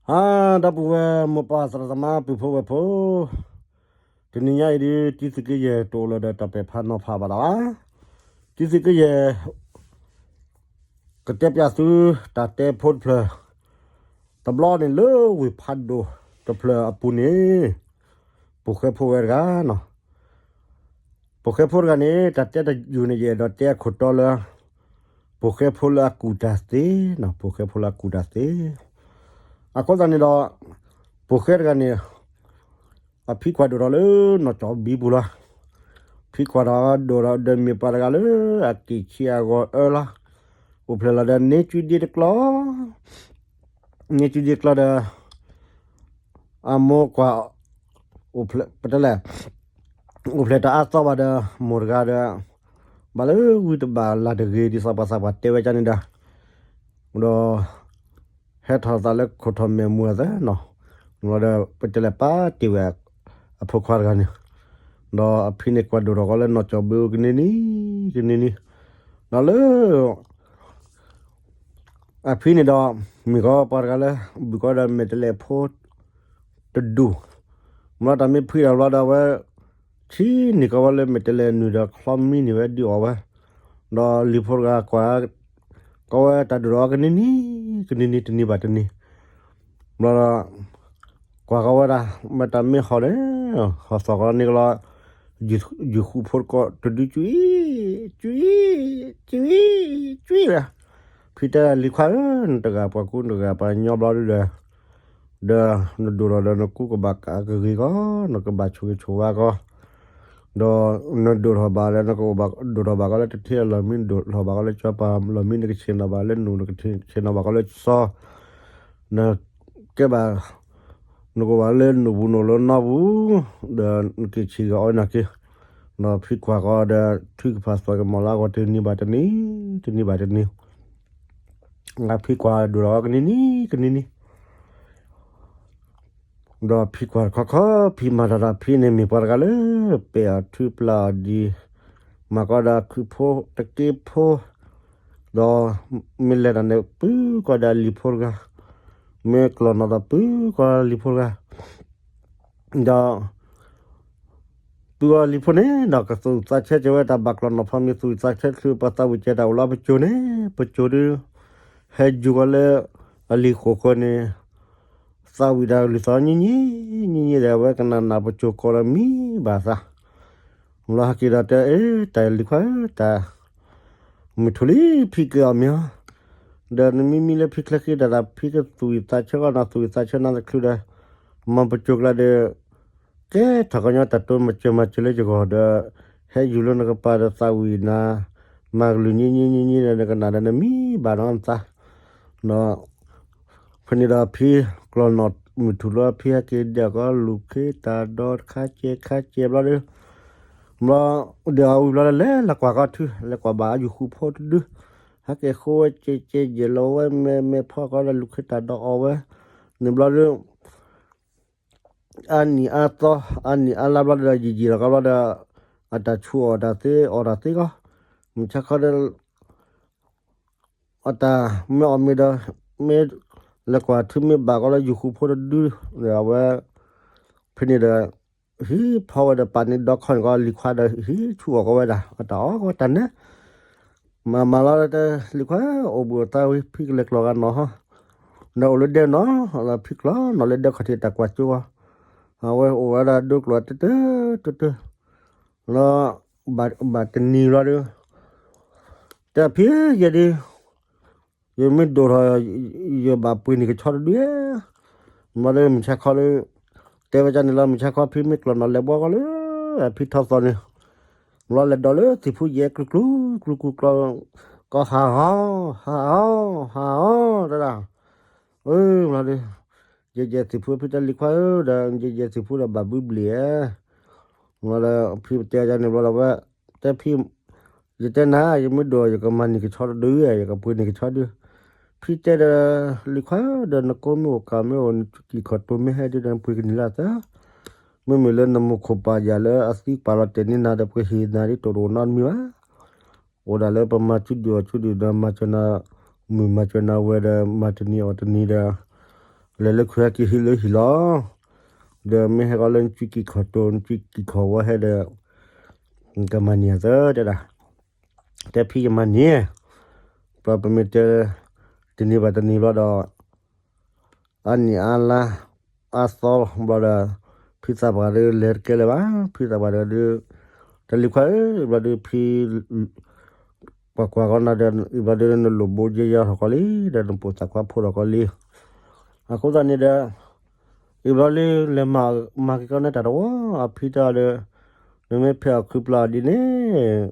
ဟါ, ဒီပုၢ်ဝဲၢ်မိၢ်ပၢ်သရၣ်သမါပုၢ်ဖိဝဲၢ်ဖိ, တနံၤညါအံၤဒ် တံသုးက့ယဲၢ်တအိၣ်လၢၤဒီးတၢ်ပဲာ်ဖးနီၤဖးဘၣ်လီၤဘၣ်. တံသုးက့ယဲၢ် ကတဲပျးသုတၢ်တဲဖိတဖျၢၣ်, တဘျီန့ၣ်လၢဝ့ၢ်ဖးဒိၣ်တဖျၢၣ်အပူၤန့ၣ်, ပိာ်ဃဲဖိဝဲတဂၤနီၤ. ပိာ်ဃဲဖိတဂၤန့ၣ် တၢ်တဲတယုၢ်န့ၣ် ယအဲၣ်ဒိးတဲအခိၣ်တီလၢ ပိာ်ဃဲဖိလၢအကူၣ်တၢ်သ့နီၤ, ပိာ်ဃဲဖိလၢအကူၣ်တၢ်သ့. အဃိသတးန့ၣ်ဒီး ပိာ်ဃဲတဂၤန့ၣ် အဖံကွၢ်ဒိၣ်ထီၣ်လၢနီၢ်ကၠီၣ်ဘံပူၤလီၤ. ဖံကွၢ်ဒီးဒိၣ်ထီၣ်ဒီးမ့ၢ်ပှၤတဂၤလၢအက့ၢ်ဆံးအဂီၤအၢလီၤ. အိၣ်ဖျဲၣ်လီၤဒီးန့ၢ်ကွံဒ့တကျီ, န့ၢ်ကွံဒ့တကျီဒီး အမိၢ်ကွၢ် ပတဲလဲၣ်, အိၣ်ဖျဲၣ်တအါသီဘၣ်ဒီး မိၢ်တဂၤဒီး ဘၣ်လၢဝံတဘၣ်လၢ်တဂ့ၤ ဒ်သိးပှၤသးပှၢ်တဲဝဲဒ်န့ၣ်ဒီး, ဒီး ဟဲထီၣ်သးလၢခိၣ်ထီၣ်မဲာ်မူအသးနီၤ, ဒီးပတဲလဲၣ်ပာ်တ့ၢ်ဝဲ အဖိခွါတဂၤန့ၣ်, ဒီးအဖံန့ၣ်ကွၢ်ဒိၣ်ထီၣ်ကီးလၢနီၢ်ကၠီၣ်ဘံပူၤကနံၤနံၤ, ကနံၤနံၤ, ဒီးလၢ အဖံန့ၣ်ဒီး မ့ၢ်ကီးပှၤတဂၤလၢ ဘုၣ်ကီးဒီးမဲာ်တဲးလဲးဖိတဒူၣ်, မ့ၢ်လီၤတၢ်မ့ၢ်ဖှံတၢ်ဘျီဒီးအဝဲ ဆံးန့ၢ်ကီးဝဲလၢမဲာ်တဲးလဲးနုာ်ဒီးချီမံန့ၢ်ဝဲဒုးအီၣ်ဝဲ, ဒီးလံၤဖိတဂၤကွၢ် ကီးဝဲတၢ်ဒိၣ်ထီၣ်ကနံၤနံၤ, ကနံၤနံၤတနံၤဘၣ်တနံၤ, ဘျီဒီး ကွၢ်ကီးဝဲဒၣ် မ့ၢ်တၢ်မ့ၢ်ဟီၣ်န့ၣ်, ဟီၣ်သီၣ်ကီးန့ၣ်ကလီၤ, ယုၢ်ဃုဖိတကိးတဒုကွံ, ကွံ, ကွံ, ကွံဝဲ, ဖံတဲလံၤခွါဧၢ, နတဂၤပှၤကူနတဂၤပှၤကညီဘျီဒုဒီး ဒီးနဒိၣ်ထီၣ်ဒီးနကူကဘၣ်ကးကဂ့ၤကီး, နကဘၣ်ဆိၣ်ဂ့ၤဆိၣ်ဝါကီး, ဒီးနဒိၣ်ထီၣ်ဘၣ်ဒီး နကဘၣ်ဒိၣ်ထီၣ်ဘၣ်ကီးလၢတထံအလီၢ်မံ, နဒိၣ်ထီၣ်ဘၣ်ကီးလၢကၠီပၤလီၢ်မံ, နကဆ့ၣ်နီၤဘၣ်လၢနူၢ်, နကဆ့ၣ်နီၤဘၣ်ကီးလၢစီၤ, နကဲဘၣ်, နကဘၣ်လၢနူၢ်ပူၤနအိၣ်လၢနီၢ်ပူၤ, ဒီးနက့ၤဆံးဂ့ၤအီၣ်နာ်က့ၤ, ဒီးဖံကွၢ်ကီးဒီး ထွံၣ်ကဖၣ်သွဲၣ်ကမီၤလၢအဂီၢ်တနံၤဘၣ်တနံၤ, တနံၤဘၣ်တနံၤ ဖံကွၢ်ဒိၣ်ထီၣ်ကနံၤနံၤ, ကနံၤနံၤ, ဒီးဖံကွၢ်တခီခီ ဖံမၤတၢ်ဒီး ဖံန့ၣ်မ့ၢ်ပှၤတဂၤလၢ ပဲာ်အီၤထွံၣ်ပျၢ်အီၤဒံး, မၤကီးဒီးခုၣ်ဖိတက့ဖိ, ဒီးမ့ၢ်လဲၤတၢ်န့ၣ် ပုၢ်ကီးဒီးလံၤဖိတဂၤ, မ့ၢ်ကျီၢ်နီၣ်ဒီး ပုၢ်ကီးလံၤဖိတဂၤ, ဒီး ပုၢ်အီၤလံၤဖိန့ၣ်ဒီး ကသူၣ်ဝံၣ်သးဆၢက့ၤဝဲတၢ်ဘၣ်ကျီၢ်နီၣ်ဖီမ့ၤ သူၣ်ဝံၣ်သးဆၢချုး ပသးဝံၣ်ကဲတၢ်အိၣ်လၢပစိၤန့ၣ်, ပစိၤဒု ဟဲယူၤကီးလၢ အလံၤဃိၣ်ဃၢၤန့ၣ်, သးဝံၣ်တၢ်လုၢ်သီညံညံ, ညံညံဒီး အဝဲကနၣ်နၢ်ပစိၤကိးလီၤမံဘၣ်သး, လီၤဟဲက့ၤဒီးတဲ အ့ တၢ်လံၤခွါဧၢ, တၢ် မုၢ်ထူၣ်လံ ဖံက့ၤအီၣ်မ့ၤအီၤ, ဒီးနမ့မ့ၢ်လၢဖံချၢဃ့တၢ်သး ဖံကသူၣ်ဝံၣ်သးဆၢကီးနၤ သူၣ်ဝံၣ်သးဆၢနၤတချုးဒီး, မၤပစိၤကျါဒီး ကဲထီၣ်ကညီတၢ်တိမၤစၢၤမၤစၢၤလၢယဂီၢ်ဒီး, ဟဲယူၤလၢနကပၤဒီးသးဝံၣ်နၤ, မၤကလုၢ်ညံညံညံညံဒီး နကနၣ်ဒီးနမံဘၣ်နီၤနသး, ဒီး ဖဲန့ၣ်ဒီးဖံကျီၢ်နီၣ်မုၢ်ထူၣ်လီၤ ဖံဟဲက့ၤဒဲးကီးလူၤခ့တၢ်ဒီတခါကဲခါကဲဘျီဒီး, ဘျီဒီးအဝံၤဘျီဒီး လဲၤလၢကွၢ်ကီးထု လဲၤကွၢ်ဘၣ်အယူၤဃုဖိတဒု, ဟဲက့ၤဃိဝဲကဲကဲယဲၢ်လီၤဝဲမဲာ်မဲာ်ဖီကီးဒီးလူၤခ့တၢ်ဒီအီၣ်ဝဲ, န့ၣ်ဘျီဒီး အါနံၣ်အါသီ, အါနံၣ်အါလါဘျီဒီး ယံာ်ယံာ်လီၤကီးဘျီဒီး, အတၢ်ဆူးအီၣ်တၢ်သ့ အီၣ်တၢ်သ့ကီး, မုၢ်ဆါခီဒီး အတၢ်မ့ၢ်အီၣ်မ့ၤဒီး, မ့ၢ်လဲၤကွၢ်ထုမ့ၢ်ဘၣ်ကီးလၢယူၤဃုဖိတဒု, ဒီးအဝဲ ဖဲန့ၣ်ဒီး ဟံးဖီဝဲဒီးပာ်န့ၢ်ဒီခီန့ၣ်ကီး လံၤခွါဒီးဟံးဆူၣ်အီၣ်ကီးဝဲဒၣ် အတၢ်အီၣ်ကီးတၢ်နဲ မၤမၤလီၤတဲ လံၤခွါ အိၣ်ဘှံးအိၣ်သါဝံၤ ဖံကလဲၤကျီၢ်ဂၤနီၤဟီ, ဒီးအိၣ်လၢဒဲနီၤ, ဖံကျီၢ်နီၤလၢဒဲခီၣ်ထံးတၢ်ကွၢ်ကၠိဂီၢ်, အဝဲအိၣ်ဝဲဒၣ်ဒိကျိၤတၢၢ်တၢၢ်တၢၢ်တၢၢ်, လီၤ ဘၣ်တနံၤလီၤဒီး တဲဖံယဲဒုး ယမ့ၢ်ဒိၣ်ထီၣ် ယဘၣ်ပှ့ၤန့ၢ်ကဆီတဒု, မ့ၢ်လၢမုၢ်ဆါခီလၢ တဲဝဲဒ်န့ၣ်လီၤ မုၢ်ဆါခီဖံမ့ၢ်ကျီၢ်နီၤလဲၤဘှီကီးလၢ ဖံထီၣ်သီန့ၣ်, လီၤလဲၤဒီးလၢသ့ၣ်ဖူယဲၢ်ကျူကျူ ကျူကျူကျီ ကီးဟးအီၤ ဟးအီၤ ဟးအီၤ တဒၣ်, အၢ လီၤဒီး ယဲယဲသ့ၣ်ဖူဖံတဲလံၤခွါဧၢ ဒီး ယဲယဲသ့ၣ်ဖူဒီးဘၣ်ဘုဘျ့ၣ်ဧါ, လီၤဒီးဖံတဲဒ်န့ၣ်ဘျီဒီးဝဲ တဲဖံ ယတဲနၤ ယမ့ၢ်ဒိၣ် ယကမၤန့ၢ်ကဆီတဒု ယကပှ့ၤန့ၢ်ကဆီဒု, ဖံတဲဒီး လံၤခွါဒီး နကိမ့ၢ်အိၣ်ကးမ့ၢ်အိၣ် နကံၢ်ခီၣ်တိၤမ့ၢ်ဟဲဒုးဒီး နပှ့ၤကန့ၢ်လၢအသး, မ့မ့ၢ်လၢနမိၢ်ခိၣ်ပၢ်ယၤလၢအသံပာ်လီၤတဲာ်န့ၢ်နၤဒီး ပှ့ၤဟ့ၣ်နၤဒ်တအိၣ်တအိၣ်နီတမံၤဘၣ်, အိၣ်ဒၣ်လၢပမၤစုဒုၣ်အီၤစုဒုၣ်ဒီး မၤစၢၤနၤ မုၢ်မၤစၢၤနၤဝဲဒီး မၤတနံၤအီၣ်တနံၤဒီး လဲၤလၢခုဟဲက့ၤဟံးလၢဟံၣ်လီၤ. ဒီးမ့ၢ်ဟဲဃီလၢနကွံက့ၤခီၣ်တိၤ နကွံက့ၤခီၣ်ဝီဟဲဒီး ကမၤန့ၢ်အသၢတဲဒၣ်, တဲဖံယမၤန့ၢ်, ပှၤပမ့ၢ်တဲ တနံၤဘၣ်တနံၤဘျီဒီး အါနံၣ်အါလါ အါသီဘျီဒီး ဖံသးပှၢ်ဒီးလဲၤတကဲလၢၤဘၣ်, ဖံသးပှၢ်ဒီးဒုး တၢ်လံၤခွါဧၢ ဘျီဒုးဖံ ပှၤကွၢ်ကီနၤဒီး အံၤဘျီဒုးနလိၣ်ဘိယဲယဲထီၣ်ကီးလံ, ဒီးနပိာ်သးခွါဖိထီၣ်ကီးလံ. အဃိသတးန့ၣ်ဒီး အံၤဘျီလံ လဲၤမၤက့ၤကီးန့ၢ်တၢ်တဝီ အဖံတဲအီၤဒီး နမ့ၢ်ဖဲးအီၣ်ခုဖဲးအီၣ်ဒ်န့ၣ်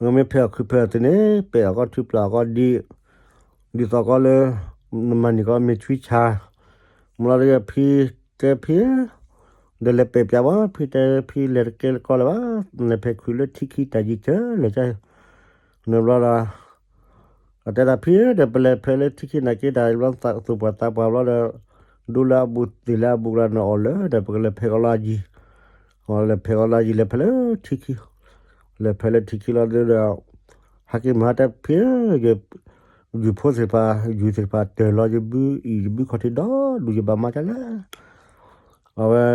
နမ့ၢ်ဖဲးအီၣ်ခုဖဲးအီၣ်သ့န့ၣ် ပဲာ်အီၣ်ကီးထုပျၢ်အီၣ်ကီးဒ် ဒ်သိးကီးလၢ နမၤန့ၢ်ကီးမ့ၢ်ဆွံဆါ, မ့ၢ်လီၤဒီးဖံတဲဖံ ဒီးလဲၤပဲာ်ပၠးဘၣ် ဖံတဲဖံလဲၤတကဲလၢကီးလၢၤဘၣ်, လဲၤဖဲးခုးလၢထံခံတၢ်ယံၤစၢၤလၢာ်ကါ, န့ၣ်ဘျီဒီး အတဲဒၣ်ဖံဒီး ပလဲၤဖဲးလၢထံခံနာ်က့တၢ်ဘျီ သူၣ်ပှၢ်သးပှၢ်ဘျီဒီး ဒိလၢအဘူးသ့ၣ်လၢအဘူးကလါန့ၣ်အီၣ်လၢဒီး ပကလဲၤဖဲးကီးလၢအယံၤ, လဲၤဖဲးကီးလၢအယံၤ လဲၤဖဲးလၢထံခံ, လဲၤဖဲးလၢထံခံလီၤဒီး ဟဲက့ၤမၤတဲဖံဧၢ ယဖိသ့ၣ်တဖၣ် ယုၢ်သ့ၣ်တဖၣ်တၢၢ်လီၤ ယဘုအံၣ်ယဘုခီၣ်ထံးဒီးဒူၣ် ယဘၣ်မၤဒ်လဲၣ်, အဝဲ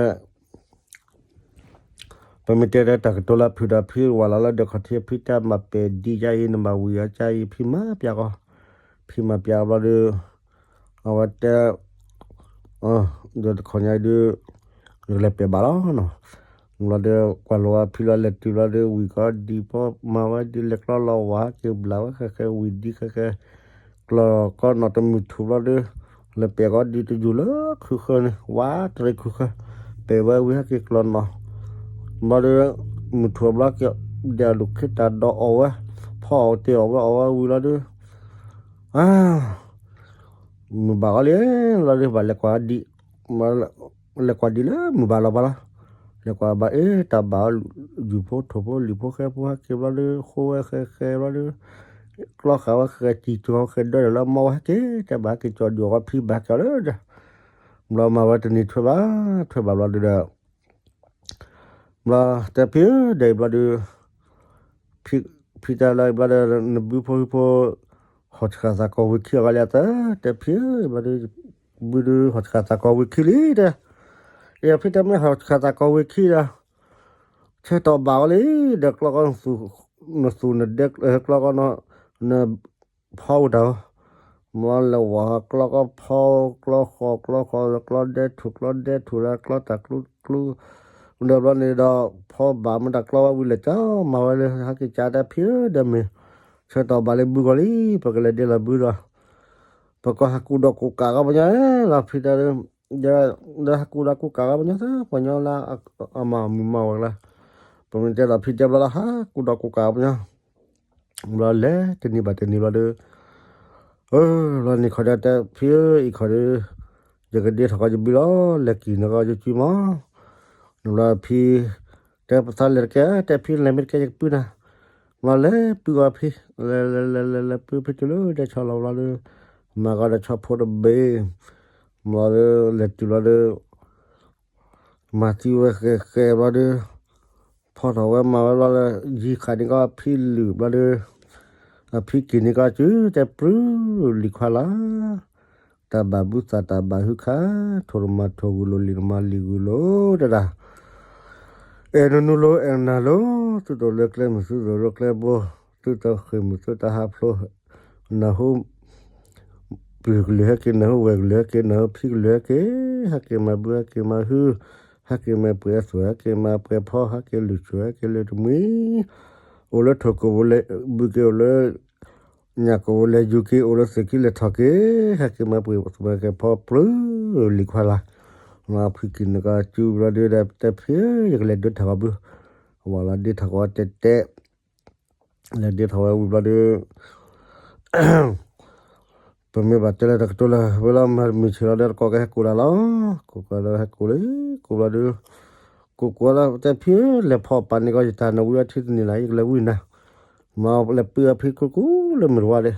ပမ့ၢ်တဲဒီးတၢ်ကတိၤလၢဖုၣ်ဒီးဖံဝၤလီၤလၢဒီးခီၣ်ထံး ဖံတဲမၤပဲာ်ဒ်ယါအံၤ နဘၣ်ဝံၤအီၤကါအံၤ ဖံမၤပၠးကီး, ဖံမၤပၠးဘျီဒီး အဝဲတဲ ဒီးတခီညါအံၤဒုး ယကလဲၤပဲာ်ဘၣ်လီၤနီၤ, ဘျီဒီးကွၢ်လိာ်ဝဲဖံလီၤ လဲၤတုၤဘျီဒီး ဝံၢ်ကီးဒံးဖိ မၤဝဲဒ်လဲၣ် ကျီလီၤဝၤဟဲက့ၤဘျးဝဲဃဲဃဲ ဝံၢ်ဒံးဃဲဃဲ ကျီၢ်ကီနီၤတမုၢ်ထူၣ်ဘျီဒီး လဲၤပဲာ်ကီးဒံးတယူၢ်လၢခုဃၢၤန့ၣ် ဝါတရံးခုဃၢၤ, ပဲာ်ဝဲဝံၤဟဲက့ၤကျီၢ်နီၤ, ဘျီဒီး မုၢ်ထူၣ်အဘျီက့ၤ ဒဲးအဒိၣ်ခ့တၢ်ဒီးအီၣ်ဝဲ, ဖီအီၣ်တ့ၢ်အီၣ်ဝဲ အီၣ်ဝဲဝံၤလီၤဒီး အါ မုၢ်ဘၣ်အီၤလံ, လီၤဒီးဘၣ်လဲၤကွၢ်ဒံး, လဲၤကွၢ်ဒံးလၢမုၢ်ဘၣ်လီၤဘၣ်လီၤ, လဲၤကွၢ်ဘၣ်အ့ၣ် တၢ်ဘၣ်အီၤ ယူၢ်ဖိထိၣ်ဖိလံၣ်ဖိဃဲဖိဟဲက့ၤဘျီဒီး ဃိဝဲဃဲဃဲဘျီဒီး ကျီဃာ်ဝဲဃဲဃဲ စံၣ်ကၠီၤဃဲဒၢဒီးလၢမီဝဲဟဲက့ၤ တဲဘၣ်ဟဲက့ၤကၠီၤဒုးအီၣ်ဝဲဖံဘၣ်ကၠီၤလၢဒီး ဘျီမၤဝဲတနံၤထွဲဘၣ် ထွဲဘၣ်ဘျီဒီး ဘျီတဲဖံဧၢ ဒီးအံၤဘျီဒီး ဖံတဲလၢအံၤဘျီဒီး နဘုဖိဟံၣ်ဖိ ဟီၣ်ဆှၣ်သးကီၢ်ဝ့ၢ်ခံအဂီၢ်လံအသၢ တဲဖံဧၢ ဘျီဒီး ဘုဒီးဟီၣ်ဆှၣ်သးကီၢ်ဝ့ၢ်ခံလံတဲ, အံၤဖံတဲမ့ၢ်ဟီၣ်ဆှၣ်သးကီၢ်ဝ့ၢ်ခံဒီး ဆၢတီၢ်ဘၣ်အီၤလံ ဒီးကျီကီ နသူၣ်နဒဲ ကျီကီနီၤ န ဖီအိၣ်တၢ်ဧိၤ, မ့ၢ်လဲၤဝဲကျီကီဖီ ကျီဃီၤ ကျီဃီၤ ကျီဒဲထူၣ် ကျီဒဲထူၣ်လၢကျီတၢ်ကျူကျူ ဒီးဘျီန့ၣ်ဒီး ဖီဘၣ်မ့ၢ်တၢ်ကျီဝဲဝံၤလဲၤကၠီ မၤဝဲလၢဟဲက့ၤကၠီတဲဖံဧၢ ဒီးမ့ၢ် ဆၢတီၢ်ဘၣ်လၢဘုဂီၢ်လံ ပကလဲၤဒဲလီၤဘုဒီး ပကီၢ်ဟးကူဒီးကူကးဂီၢ်ပညီလီၤ ဖံတဲ ဒီးဟးကူဒီးကူကးဂီၢ်ပညီသၢ ပှၤညီလၢအမၤမုာ်မၤဝဲၤကျါ ပမ့ၢ်တဲဒီးဖံတဲဘျီလီၤ ဟးကူဒီးကူကးဂီၢ်ပညီ ဘျီလဲၤတနံၤဘၣ်တနံၤဘျီဒီး အၢ ဘျီန့ၣ်ခီဒီးတဲဖံဧၢ အံၤခီဒီး ယကဒ့ထီၣ်ကီးယဘုလီၤ လဲၤက့ၤန့ၢ်ကီးယစုမီၤ နဘျီဖံ တဲပသးလဲၤတကဲ တဲဖံလဲၤမ့ၢ်တကဲယကပုၢ်နၤ ဘျီလဲၤပုၢ်ကီးဖံ လဲၤလဲၤလဲၤလဲၤလဲၤပုၢ်ဖံတုၤလၢဒဲဆီလီၤဘျီဒီး မၤကီးဒီးဆီဖိတဘ့ၣ် ဘျီဒီး လဲၤတုၤဘျီဒီး မၤသံဝဲဃဲဃဲဘျီဒီး ဖီထီၣ်ဝဲမၤဝဲဘျီဒီး ယံၤခးန့ၢ်ကီးအဖံလုၢ်ဘျီဒီး အဖံက့ၤန့ၢ်ကီးစု တဲပြုၢ်လံၤခွါလၢ် တၢ်ဘၣ်ဘုသးတၢ်ဘၣ်ဟုခါ ထိၣ်တမၤထိၣ်ဂုၢ်လိာ် လံာ်တမၤလံာ်ဂုၢ်လိာ် တဒၣ် အဲၣ်နနူလိၤ အဲၣ်နၤလိၤ သုတအိၣ်လၢကျဲမုၢ် သုတအိၣ်လၢကျဲဘိ သုတဃ့ၢ်မုၢ် သုတဟးဖျိ နၢ်ဟူ ပုၢ်ကလုာ်ဟဲက့ၤ နၢ်ဟူဝဲၢ်ကလုာ်ဟဲက့ၤ နၢ်ဟူဖံကလုာ်ဟဲက့ၤ ဟဲက့ၤမၤဘု ဟဲက့ၤမၤဟု ဟဲက့ၤမၤပှဲၤအသိၣ် ဟဲက့ၤမၤပှဲၤဖီ ဟဲက့ၤလုၢ်ဆိၣ် ဟဲက့ၤလုၢ်တမှံၤ အိၣ်လၢထိၣ်ကိၣ်ဘိလဲၤ ဘုက့ၤအိၣ်လၢ ညၣ်ကိၣ်ဘိလဲၤယူၤက့ၤ အိၣ်လၢသုးက့လဲၤထီၣ်က့ၤ ဟဲက့ၤမၤပှဲၤ မၤက့ၤဖီပြုၢ်လံၤခွါလၢ် ဖံက့ၤန့ၢ်ကီးစုဘျီဒီး တဲဖံ ယကလဲၤဒုးထီၣ်ကီးဘု ဝဲလီၤဒုးထီၣ်ကီးတဲတဲ လဲၤဒုးထီၣ်ဝဲဝံၤဘျီဒီး ပမ့ၢ်ဘၣ်တဲလၢတကတိၤလၢ ဝဲလီၤမၤတမုၢ်ဆ့ၣ်လီၤဒီးတကိးကဟဲကိးတၢ်လီၤ ကိးကီးလၢဟဲကိးလံ ကိးဘျီဒီး ကိးကွၢ်လၢတဲဖံဧၢ လဲၤဖီအပၢ်န့ၢ်ကီးယတၢ် နဝံအီၤထံတနံၤလၢ် ယကလဲၤဝံနၤ မ့ၢ်လဲၤပုၢ်အဖံကူကူလၢမုၢ်တဝါဒီး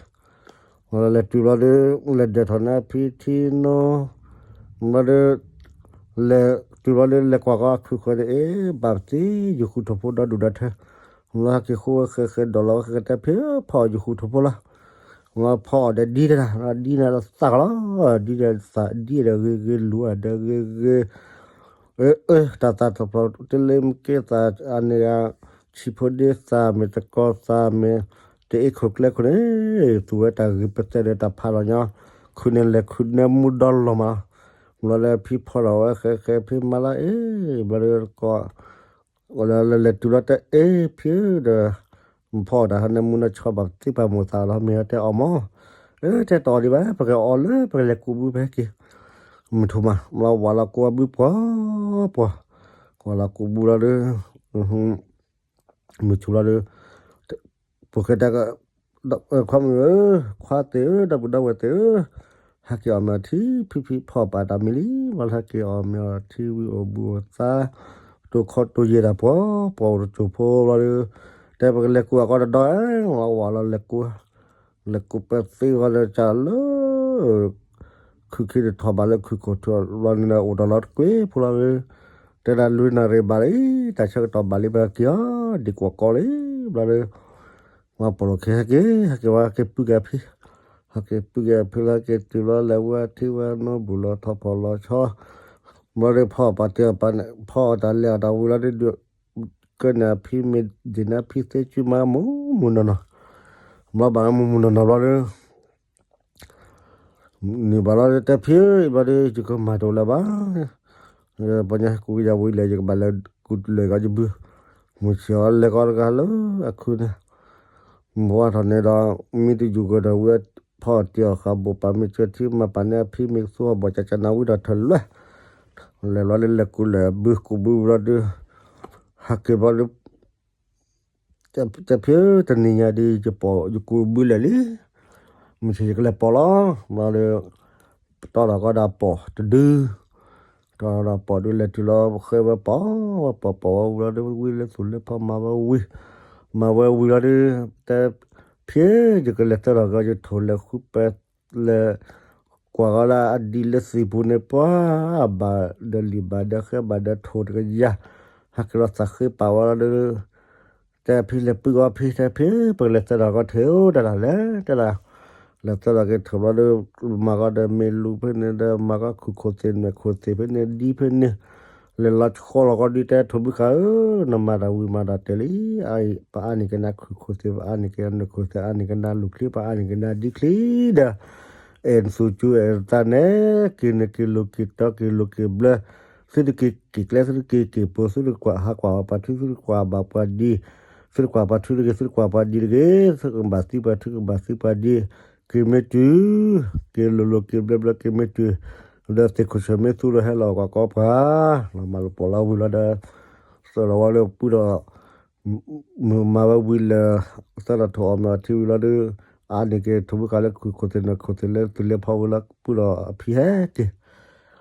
လဲၤတုၤဘျီဒီး လဲၤဒၢးထီၣ်န့ၢ်အဖံထံနီၤ ဘျီဒီး လဲၤတုၤဘျီဒီး လဲၤကွၢ်ကီးအခုၣ်ဃၢၤန့ၣ် အ့ ဘၣ်ပသံ ယဃုထီၣ်ဖိဒီဒူၣ်ဒီထၢ လီၤဟဲက့ၤဃိဝဲဃဲဃဲ ဒီးလီၤဝဲဃဲဃဲ တဲဖံဧၢ ဖီအီၤယဃုထီၣ်ဖိလီၤ ဖီအီၣ်ဒီးဒ်တၢ် ဒ်န့ၣ်သၣ်ကလီၤ, ဒ်ဒီးသးဒ်ဒီးဂ့ၤဂ့ၤလူၤဒီးဂ့ၤဂ့ၤ, အၢ တၢ်သးတဖျိး တလ့မ့ၢ်က့သးအန့ၣ်ဂ့ၤ, ဆံးဖိဒ့သးမ့ၢ်တကီသးမ့ၢ်, တအ့ခိၣ်ကျဲခိၣ်န့ၣ်, သူဝဲတၢ်ဂ့ၤပသဲဒီးတၢ်ဖးလီၤညီ, ခုန့ၣ်လဲၤခုန့ၣ်မူဒီလီၤမး, ဘျီလၢဖံဖီထီၣ်ဝဲဃဲဃဲဖံမၤလၢအ့ၣ်, ဘျီဒီးကီး လဲၤလဲၤတုၤလီၤတဲအ့ၣ်ဖံဧၢဒီး, ဖီအီၣ်တၢ်ဟဲန့ၣ်မူန့ၣ်ဆီဘၣ်သ့ပာ်မိၣ်သးလီၤ မ့ၢ်ဟဲတဲအီၣ်မး, အၢ တဲတအီၣ်ဒံးဘၣ် ပကအီၣ်လၢပကလဲၤကူးဘုဖဲက့ၤ, မုၢ်ထူၣ်မး မ့ၢ်ဝၤလီၤကူးဘုပှီၤပှီၤ, ဝၤလီၤကူးဘုလီၤဒီး, မုၢ်ထူၣ်လီၤဒီး, ပှၤဃဲတၢ်က, ခွါမုၣ်ဧၢ, ခွါသ့ၣ်ဧၢ, ဒီပုၢ်ဒီဝဲၢ်သ့ၣ်ဧၢ, ဟဲက့ၤအီၣ်မ့ၤအီထံ, ဖံဖံဖီအီၣ်ပာ်တၢ်မံလံ, ဘျီဟဲက့ၤအီၣ်မ့ၤအီထံဝံၤအိၣ်ဘှံးအိၣ်သါ, တိၢ်ခီတိၢ်ယဲၢ်တၢ်ပှီၤပှီၤအိၣ်တစိၢ်ဖိဘျီဒီး, တဲပကလဲၤကူးအကီၢ်တဒီး, ဝၤလီၤလဲၤကူး, လဲၤကူးပသ့ဂီၤလၢကၢ်လၢ ခုၣ်ခံတထီၣ်ဘၣ်လၢခုၣ်ခိၣ်ထူၣ်ဘျီန့ၣ်ဒီး အိၣ်တ့ၢ်လီၤတကွ့ၢ်ဖိလီၤ, တဲဒၣ်လွံၢ်နၣ်ရံၣ်ဘၣ်လံ, တၢ်ဆၢကတီၢ်ဘၣ်လံပက့ၤအီၤ, ဒံးကွၢ်ကီလံ, ဘျီဒီး, ဝၤပိာ်လိာ်ခံဟဲက့ၤ ဟဲက့ၤဝဲဟဲက့ၤပုၢ်က့ၤအဖံ, ဟဲက့ၤပုၢ်က့ၤအဖံလီၤ ဟဲက့ၤတုၤလီၤလဲၤဝဲထံဝဲနီဘူၣ်လီၤထီၣ်ဖီၣ်လီၤဆီ, ဘျီဒီးဖီအီၣ်ပာ်တ့ၢ်အီၣ်ပာ်န့ၣ် ဖီအီၣ်တၢ်လဲၤအီၣ်တၢ်ဝံၤလီၤဒီး ကန့ၣ်အဖံမ့ၢ်ဒ်န့ၣ်အဖံသ့ကုမးမူမူနီၢ်နီၢ်, ဘျီဘၣ်မူမူနီၢ်နီၢ်ဘျီဒီး န့ၣ်ဘၣ်လီၤတဲဖံဧၢ, ဘျီဒီး ယကမၤတအိၣ်လၢၤဘၣ်, ပှၤညီဟဲကူးကယၤဝံၤလဲၣ် ယကဘၣ်လဲၤကူးလၢာ်ကီးယဘု, မုၢ်ဆ့ၣ်အီၤလဲၤကီးတဂၤလၢအခုန့ၣ်, မုၢ်ဝါထီၣ်န့ၣ်ဒီး မ့ၢ်တယူၢ်ကဒီးဝံၤ ဖီအီၣ်တ့ၢ်အီၣ်ဃာ်ဘိၣ်ပာ်မ့ၢ်ကၢထံမၤပာ်န့ၢ်အဖံမ့ၢ်ကသူအီၣ်ဘီၣ်ကကနၤဝံၤဒီး ထၢၣ်လွဲၢ်, လဲၤဘျီဒီး လဲၤကူးလၢာ်ဘုကူးဘုဘျီဒီး, ဟဲက့ၤဘျီဒီး တဲဖံဧၢ တနံၤညါဒီး ယပိာ်ယကူးဘုလဲၣ်လံ, မုၢ်ဆ့ၣ်ယကလဲၤပိာ်လီၤ, ဘျီဒီး, တီၢ်ဒီးကီးဒီးပိာ်တဒု, တီၢ်ဒီးပိာ်ဒုးလဲၤတုၤလီၤ ဃဲဝဲပိာ်, ဝဲပိာ်ပိာ်ဝဲဝံၤလီၤဒီး ဝံၤလၢသူၣ်လၢဖီမၤဝဲဝံၤ, မၤဝဲဝံၤလီၤဒီး, တဲဖံဧၢ ယကလဲၤသၢထီၣ်ကီး ယထိၣ်လဲၤဃုပ လဲၤကွၢ်ကီးလၢအဒံးလၢသ့ၣ်ပူၤန့ၣ် ပှၤဘၣ်ဒီးလံာ်ဘၣ်ဒီးဃဲဘၣ်ဒီးထိၣ်တကယၤ, ဟဲက့ၤလီၤသးဃ့ပာ်ဝဲလီၤဒီး, တဲဖံလဲၤပုၢ်ကီးဖံတဲဖံ ပကလဲၤသၢထီၣ်ကီးထံၣ်ဧိၤ တၢ်လဲၤတဲဒၣ်, လဲၤသၢထီၣ်ကီးထံၣ်ဘျီဒီး, မၤကီးဒီးမ့ၢ်လူၤဖဲန့ၣ်ဒီး မၤကီးခုၣ်ခိၣ်သ့ၣ်နွဲၣ်ခိၣ်သ့ၣ်ဖဲန့ၣ်ဒ်ဖဲန့ၣ်, လဲၤလီၤဆှီလီၤကီးဒ်တဲထိၣ်ဘုခါဧၢ, နမၤတၢ်ဝံၤမၤတၢ်တဲာ်လံ, ပအါန့ၢ်က့ၤနၤခုၣ်ခိၣ်သ့ၣ် ပအါန့ၢ်က့ၤနၤနွဲၣ်ခိၣ်သ့ၣ် အါန့ၢ်က့ၤနၤလူၤချံ ပအါန့ၢ်က့ၤနၤဒ်ချံဒီး, အဲၣ်နသူၣ်ကၠူအဲၣ်နသးန့ၣ်, က့ၤနက့ၤလိာ်က့ၤတီက့ၤလိာ်က့ၤဘျၢ, သုတက့ၤက့ၤကျဲ သုတက့ၤက့ၤပိၤ သုတကွၢ်ဟးကွၢ်ပှၤထံ သုတကွၢ်ဘၣ်ပှၤဒံ, သုတကွၢ်ပှၤထံတဂ့ၤ သုတကွၢ်ပှၤဒံတဂ့ၤ, သုကဘၣ်သံပှၤထံကဘၣ်သံပှၤဒံ, က့ၤမ့ၢ်တုၤ, က့ၤလိၤလိၤက့ၤဘျၢဘျၢက့ၤမ့ၢ်တုၤ, ဒီးသ့ၣ်ခိၣ်ဆၢၣ်မ့ၢ်သူလီၤဟဲလီၤကွၢ်ကီးပှၤ, လီၤမၢ်လီၤပိာ်လီၤဝံၤလီၤဒီး, သၢလီၤဝဲလၢပုၢ်ဒီး မုၢ်မၤဝဲဝံၤလၢာ်, သၢလီၤထိၣ်အီၣ်မ့ၤအီထံဝံၤလီၤဒီး, အါန့ၢ်က့ၤထိၣ်ဘုခါလၢခုၣ်ခိၣ်သ့ၣ်နွဲၣ်ခိၣ်သ့ၣ်လၢသူၣ်လၢဖီဝံၤလီၤ ပုၢ်ဒီးအဖံ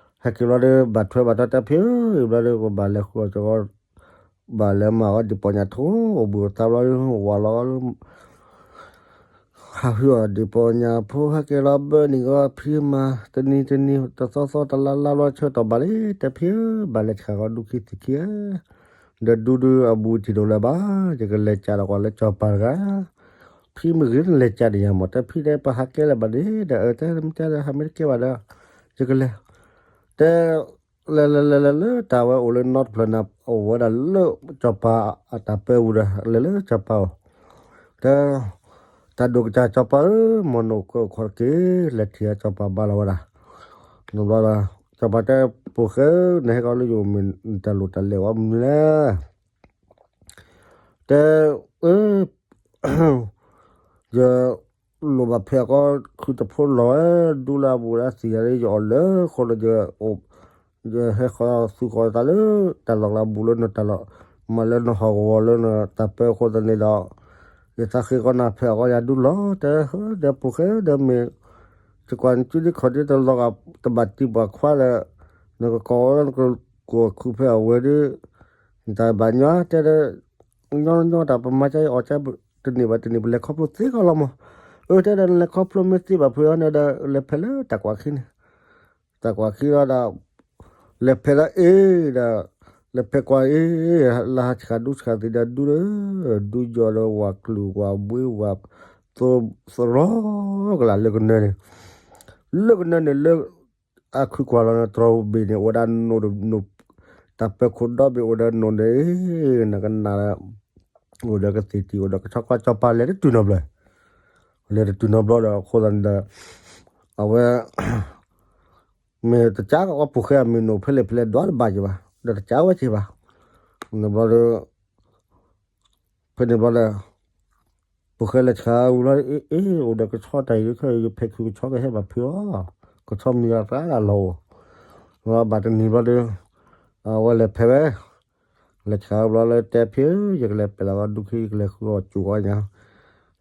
ဟဲက့ၤ, ဟဲက့ၤဘျီဒီး ဘၣ်ထွဲဘၣ်ထီတဲဖံဧၢ, ဘျီဒီး ကဘၣ်လဲၤဃုအီၣ်ကီး, ဘၣ်လဲၤမၤအီၣ်ဒံးပီညါထိၣ်အိၣ်ဘှံးအိၣ်သါဘျီဒီး ဝၤလီၤ ဟးဟုအီၣ်ဒံးပီညါဖိ ဟဲက့ၤလီၤဘၢနံၤကီးဖံမၤ တနံၤတနံၤ တသီသီတလါလါဘျီ ဆၢကတီၢ်ဘၣ်လံ တဲဖံဧၢ, ဘၣ်လဲၤဆှၢကီးဒူခံသ့ၣ်ခံဧၢ, ဒီးဒူဒီးအဘူးတံၢ်ဒိၣ်လၢၤဘၣ်, ယကလဲၤကးဒီးကွၢ်လၢစီၤပၤတဂၤ, ဖံမ့ၢ်ဂ့ၤနလဲၤကးဒီးယၤမး တဲဖံတဲ ပဟးကဲလၢၤဘၣ်န့ၣ်ဒီး အၢ တဲမ့ၢ်တဲဒီး ဟးမ့ၢ်တကဲဘၣ်ဒီး, ယကလဲၤ, တဲ လဲၤလဲၤလဲၤလဲၤလၢတၢ်ဝဲအိၣ်လၢနီတဖျၢၣ်န့ၣ် အိၣ်ဝဲဒၣ်လၢစီၤပၤအတၢ်ပၢပူၤဒီး လဲၤလၢစီၤပၤအိၣ်, တဲ, တၢ်ဒိၣ်ကစၢ်စီၤပၤဧၢ, မ်နအိၣ်ကၢအိၣ်ခီတက့ၢ်, လဲၤထံၣ်စီၤပၤဘါလီၤဝဲဒၣ်, ဘျီဒီး စီၤပၤတဲ ပိာ်ဃဲဧၢ, နဟဲကီးလၢယအိၣ်မ့ၢ်နတၢ်လိၣ်တၢ်လဲၤဝဲမနုၤလဲၣ် တဲ, အၢ, ယလိၣ်ဘၣ်ဖဲးအကီၢ် ခုတဖိလီၤဝဲ, ဒူလၢအဘူးလၢအသံၣ်ယၤလၢယအီၣ်လၢဃိဒီး ယ, ယဟဲဃီၤသူဃီၤသးလၢတၢ်လီၢ်လၢအဘူးလၢနတၢ်လီၢ်, မၤလၢနဟီၣ်ကဝီၤလၢနတၢ်ပၢအဃိသတးန့ၣ်ဒီး, ယသးဃ့ကီးနၤဖဲးအကီၢ်ယၤဒူလီၤ, တဲ, ဒီးပိာ်ဃဲဒီးမ့ၢ် တကွၢ်နစုဒ်ခီၣ်ဒ်တလီၤဂာ် တဘၣ်တံၢ်ပှၤခွါဒီး, နကကိးဝဲလၢနကကိးခုဖဲအဝဲဒီး, နတၢ်ဘၣ်ညီတဲဒီး, ညီညီတၢ်ပမၤကါအီၣ်ကါ, တနံၣ်ဘၣ်တနံၣ်ပလဲၤခီဖျိသ့ကီးလီၤမး, အၢ တဲဒီး နလဲၤခီဖျိမ့ၢ်သ့ဘၣ်ဖုးအီၤန့ၣ်ဒီး လဲၤဖဲးလၢတၢ်ကွၢ်ခံန့ၣ်, တၢ်ကွၢ်ခံလီၤဒီး လဲၤဖဲးလၢအ့ဒီး, လဲၤဖဲးကွၢ်အ့, လၢဟးဆှၣ်ဒူဆှၣ်သ့ၣ်ဒီးဒူဒီး, ဒူယီၤဒီးဝၤကျူၢ်ဝၤဘှ့ဝၤ, သရီကလးလၢကနၢန့ၣ်, လၢကနၢန့ၣ်လၢ အခုကွၢ်လီၤန့ၣ် တြီၤဘ့ၣ်န့ၣ် အိၣ်ဝဲဒၣ်နိၣ်, တၢ်ပၢခိၣ်ဒီဘ့ၣ်အိၣ်ဒီးနိၣ်န့ၣ်, နကနၣ်ဒီး အိၣ်ဒီးကသ့ၣ်တံၢ် အိၣ်ဒီးကဆီကွၢ်ကၠီပၤ လဲၤတတုၤနီတဘျီ, လဲၤတတုၤနီတဘျီဒီး အဃိသတးန့ၣ်ဒီး အဝဲ မ့ၢ်တကးကီးပူၤဃဲအမ့ၢ်နိၣ်ဖဲလဲၣ်ဖဲလဲၣ် ဒွးတဘၣ်က့ၤဘၣ်, ဒီးတကးဝဲက့ၤဘၣ်, န့ၣ်ဘျီဒီး ဖဲန့ၣ်ဘျီဒီး ပူၤဃဲလဲၤဆှးဝံၤဘျီ အ့ အိၣ်ဒီးကဆီတၢ်အံၤ ခဲအံၤ ယဖဲးခုကဆီကဟဲဘၣ်ဖုးအီၤ, ကဆီမံၤအသးလီၤအိၣ်, ဘၣ်တနံၤဘျီဒီး အဝဲလဲၤဖဲးဝဲ, လဲၤဆှးဝံၤဘျီလၢတဲဖံဧၢ ယကလဲၤပဲာ်လီၤကီဒူခံ ယကလဲၤဃုအီၣ်ကၠူၣ်အီၣ်ညါ,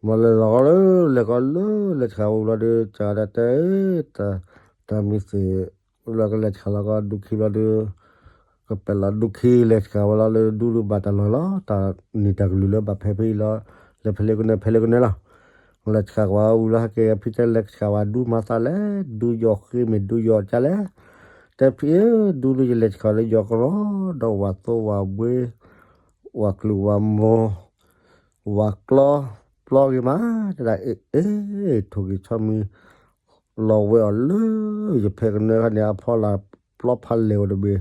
ဘျီလဲၤလီၤကီလၢ လဲၤကီလၢ လဲၤဆှးဝံၤဘျီဒီး ကတဲ တၢ်မံၤသ့ၣ် လၢကလဲၤဆှးလီၤကီဒူခံဘျီဒီး ကပဲာ်လီၤဒူခံ လဲၤဆှးဝဲလီၤလၢဒူလၢဘၣ်တၢ်လီၢ်လီၤ, တၢ်နံၣ်တၢ်ကလုၢ်လၢဘၣ်ဖဲဖဲအံၤလီၤ, လဲၤဖဲလဲၣ်ကနၢ ဖဲလဲၣ်ကနၢလီၤ, လဲၤဆှးဝဲဝံၤလီၤ ဟဲက့ၤ ဖံတဲလဲၤဆှးဝဲဒူမၤသးလဲၣ်, ဒူယီၤဃ့မ့ၢ်ဒူယီၤကလဲၣ်, တဲဖံဧၢ ဒူလၢယလဲၤဆှးလၢယီၤကရီ ဒီးဝၤသိဝၤဘှ့ ဝၤကျူၣ်ဝၤမိၢ် ဝၤကျီ ပျီဂ့ၤမး, တဲဒၣ်အ့ အ့ ထိၣ်ဂ့ၤဆီမံၤ လီၤဝဲအီၤလၢ ယဖဲကနၢခါန့ၣ် အဖီလာ်ပျီဖးလဲၢ်အိၣ်တဘ့ၣ်,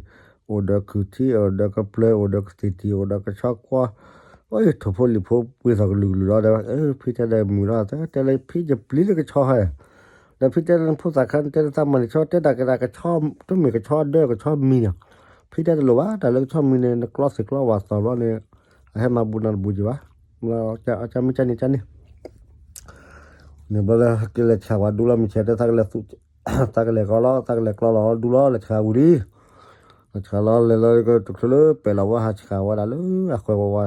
အိၣ်ဒီးခုၣ်ထံ အိၣ်ဒီးကပျၢၤ အိၣ်ဒီးကသ့ၣ်တံၢ် အိၣ်ဒီးကဆီကွၢ်, အိၣ်ထိၣ်ဖိလံၣ်ဖိပှ့ၤသီၣ်ကလုာ်ကလုာ်လီၤဒီး ဖံတဲဒီးမုာ်လီၤ တဲလၢဖံယပျံၤလၢကဆီဟဲ, ဒီးဖံတဲလၢနဖိသၣ်ခါ နတဲလၢသးမၤန့ၣ်ဆီ တဲတၢ်ကဲဒၣ်ကဆီ တမ့ၢ်ကဆီဒၢကဆီမံၤန့ၣ်, ဖံတဲတလိၣ်ဘၣ် တၢ်လၢကဆီမံၤန့ၣ် နကျီသ့ၣ်ကျီဝၤသီၣ်ဘျီန့ၣ် အဟဲမၤဘူးနၤတဘူးက့ၤဘၣ်, ကမ့ၢ်ကန့ၣ်ကန့ၣ် န့ၣ်ဘျီလၢကလဲၤဆှးဝဲဒူလီၤ မုၢ်ဆဲးတဲ သးကလဲၤကီလီၤ သးကလဲၤကျီလီၤဒူလီၤ လဲၤဆှးဝံၤလံ, လဲၤဆှးလီၤလဲၤလီၤတချုးလၢပဲာ်လီၤဝဲဟးဆှးဝဲဒၣ်လၢအဃဲၤဝဲဝဲ,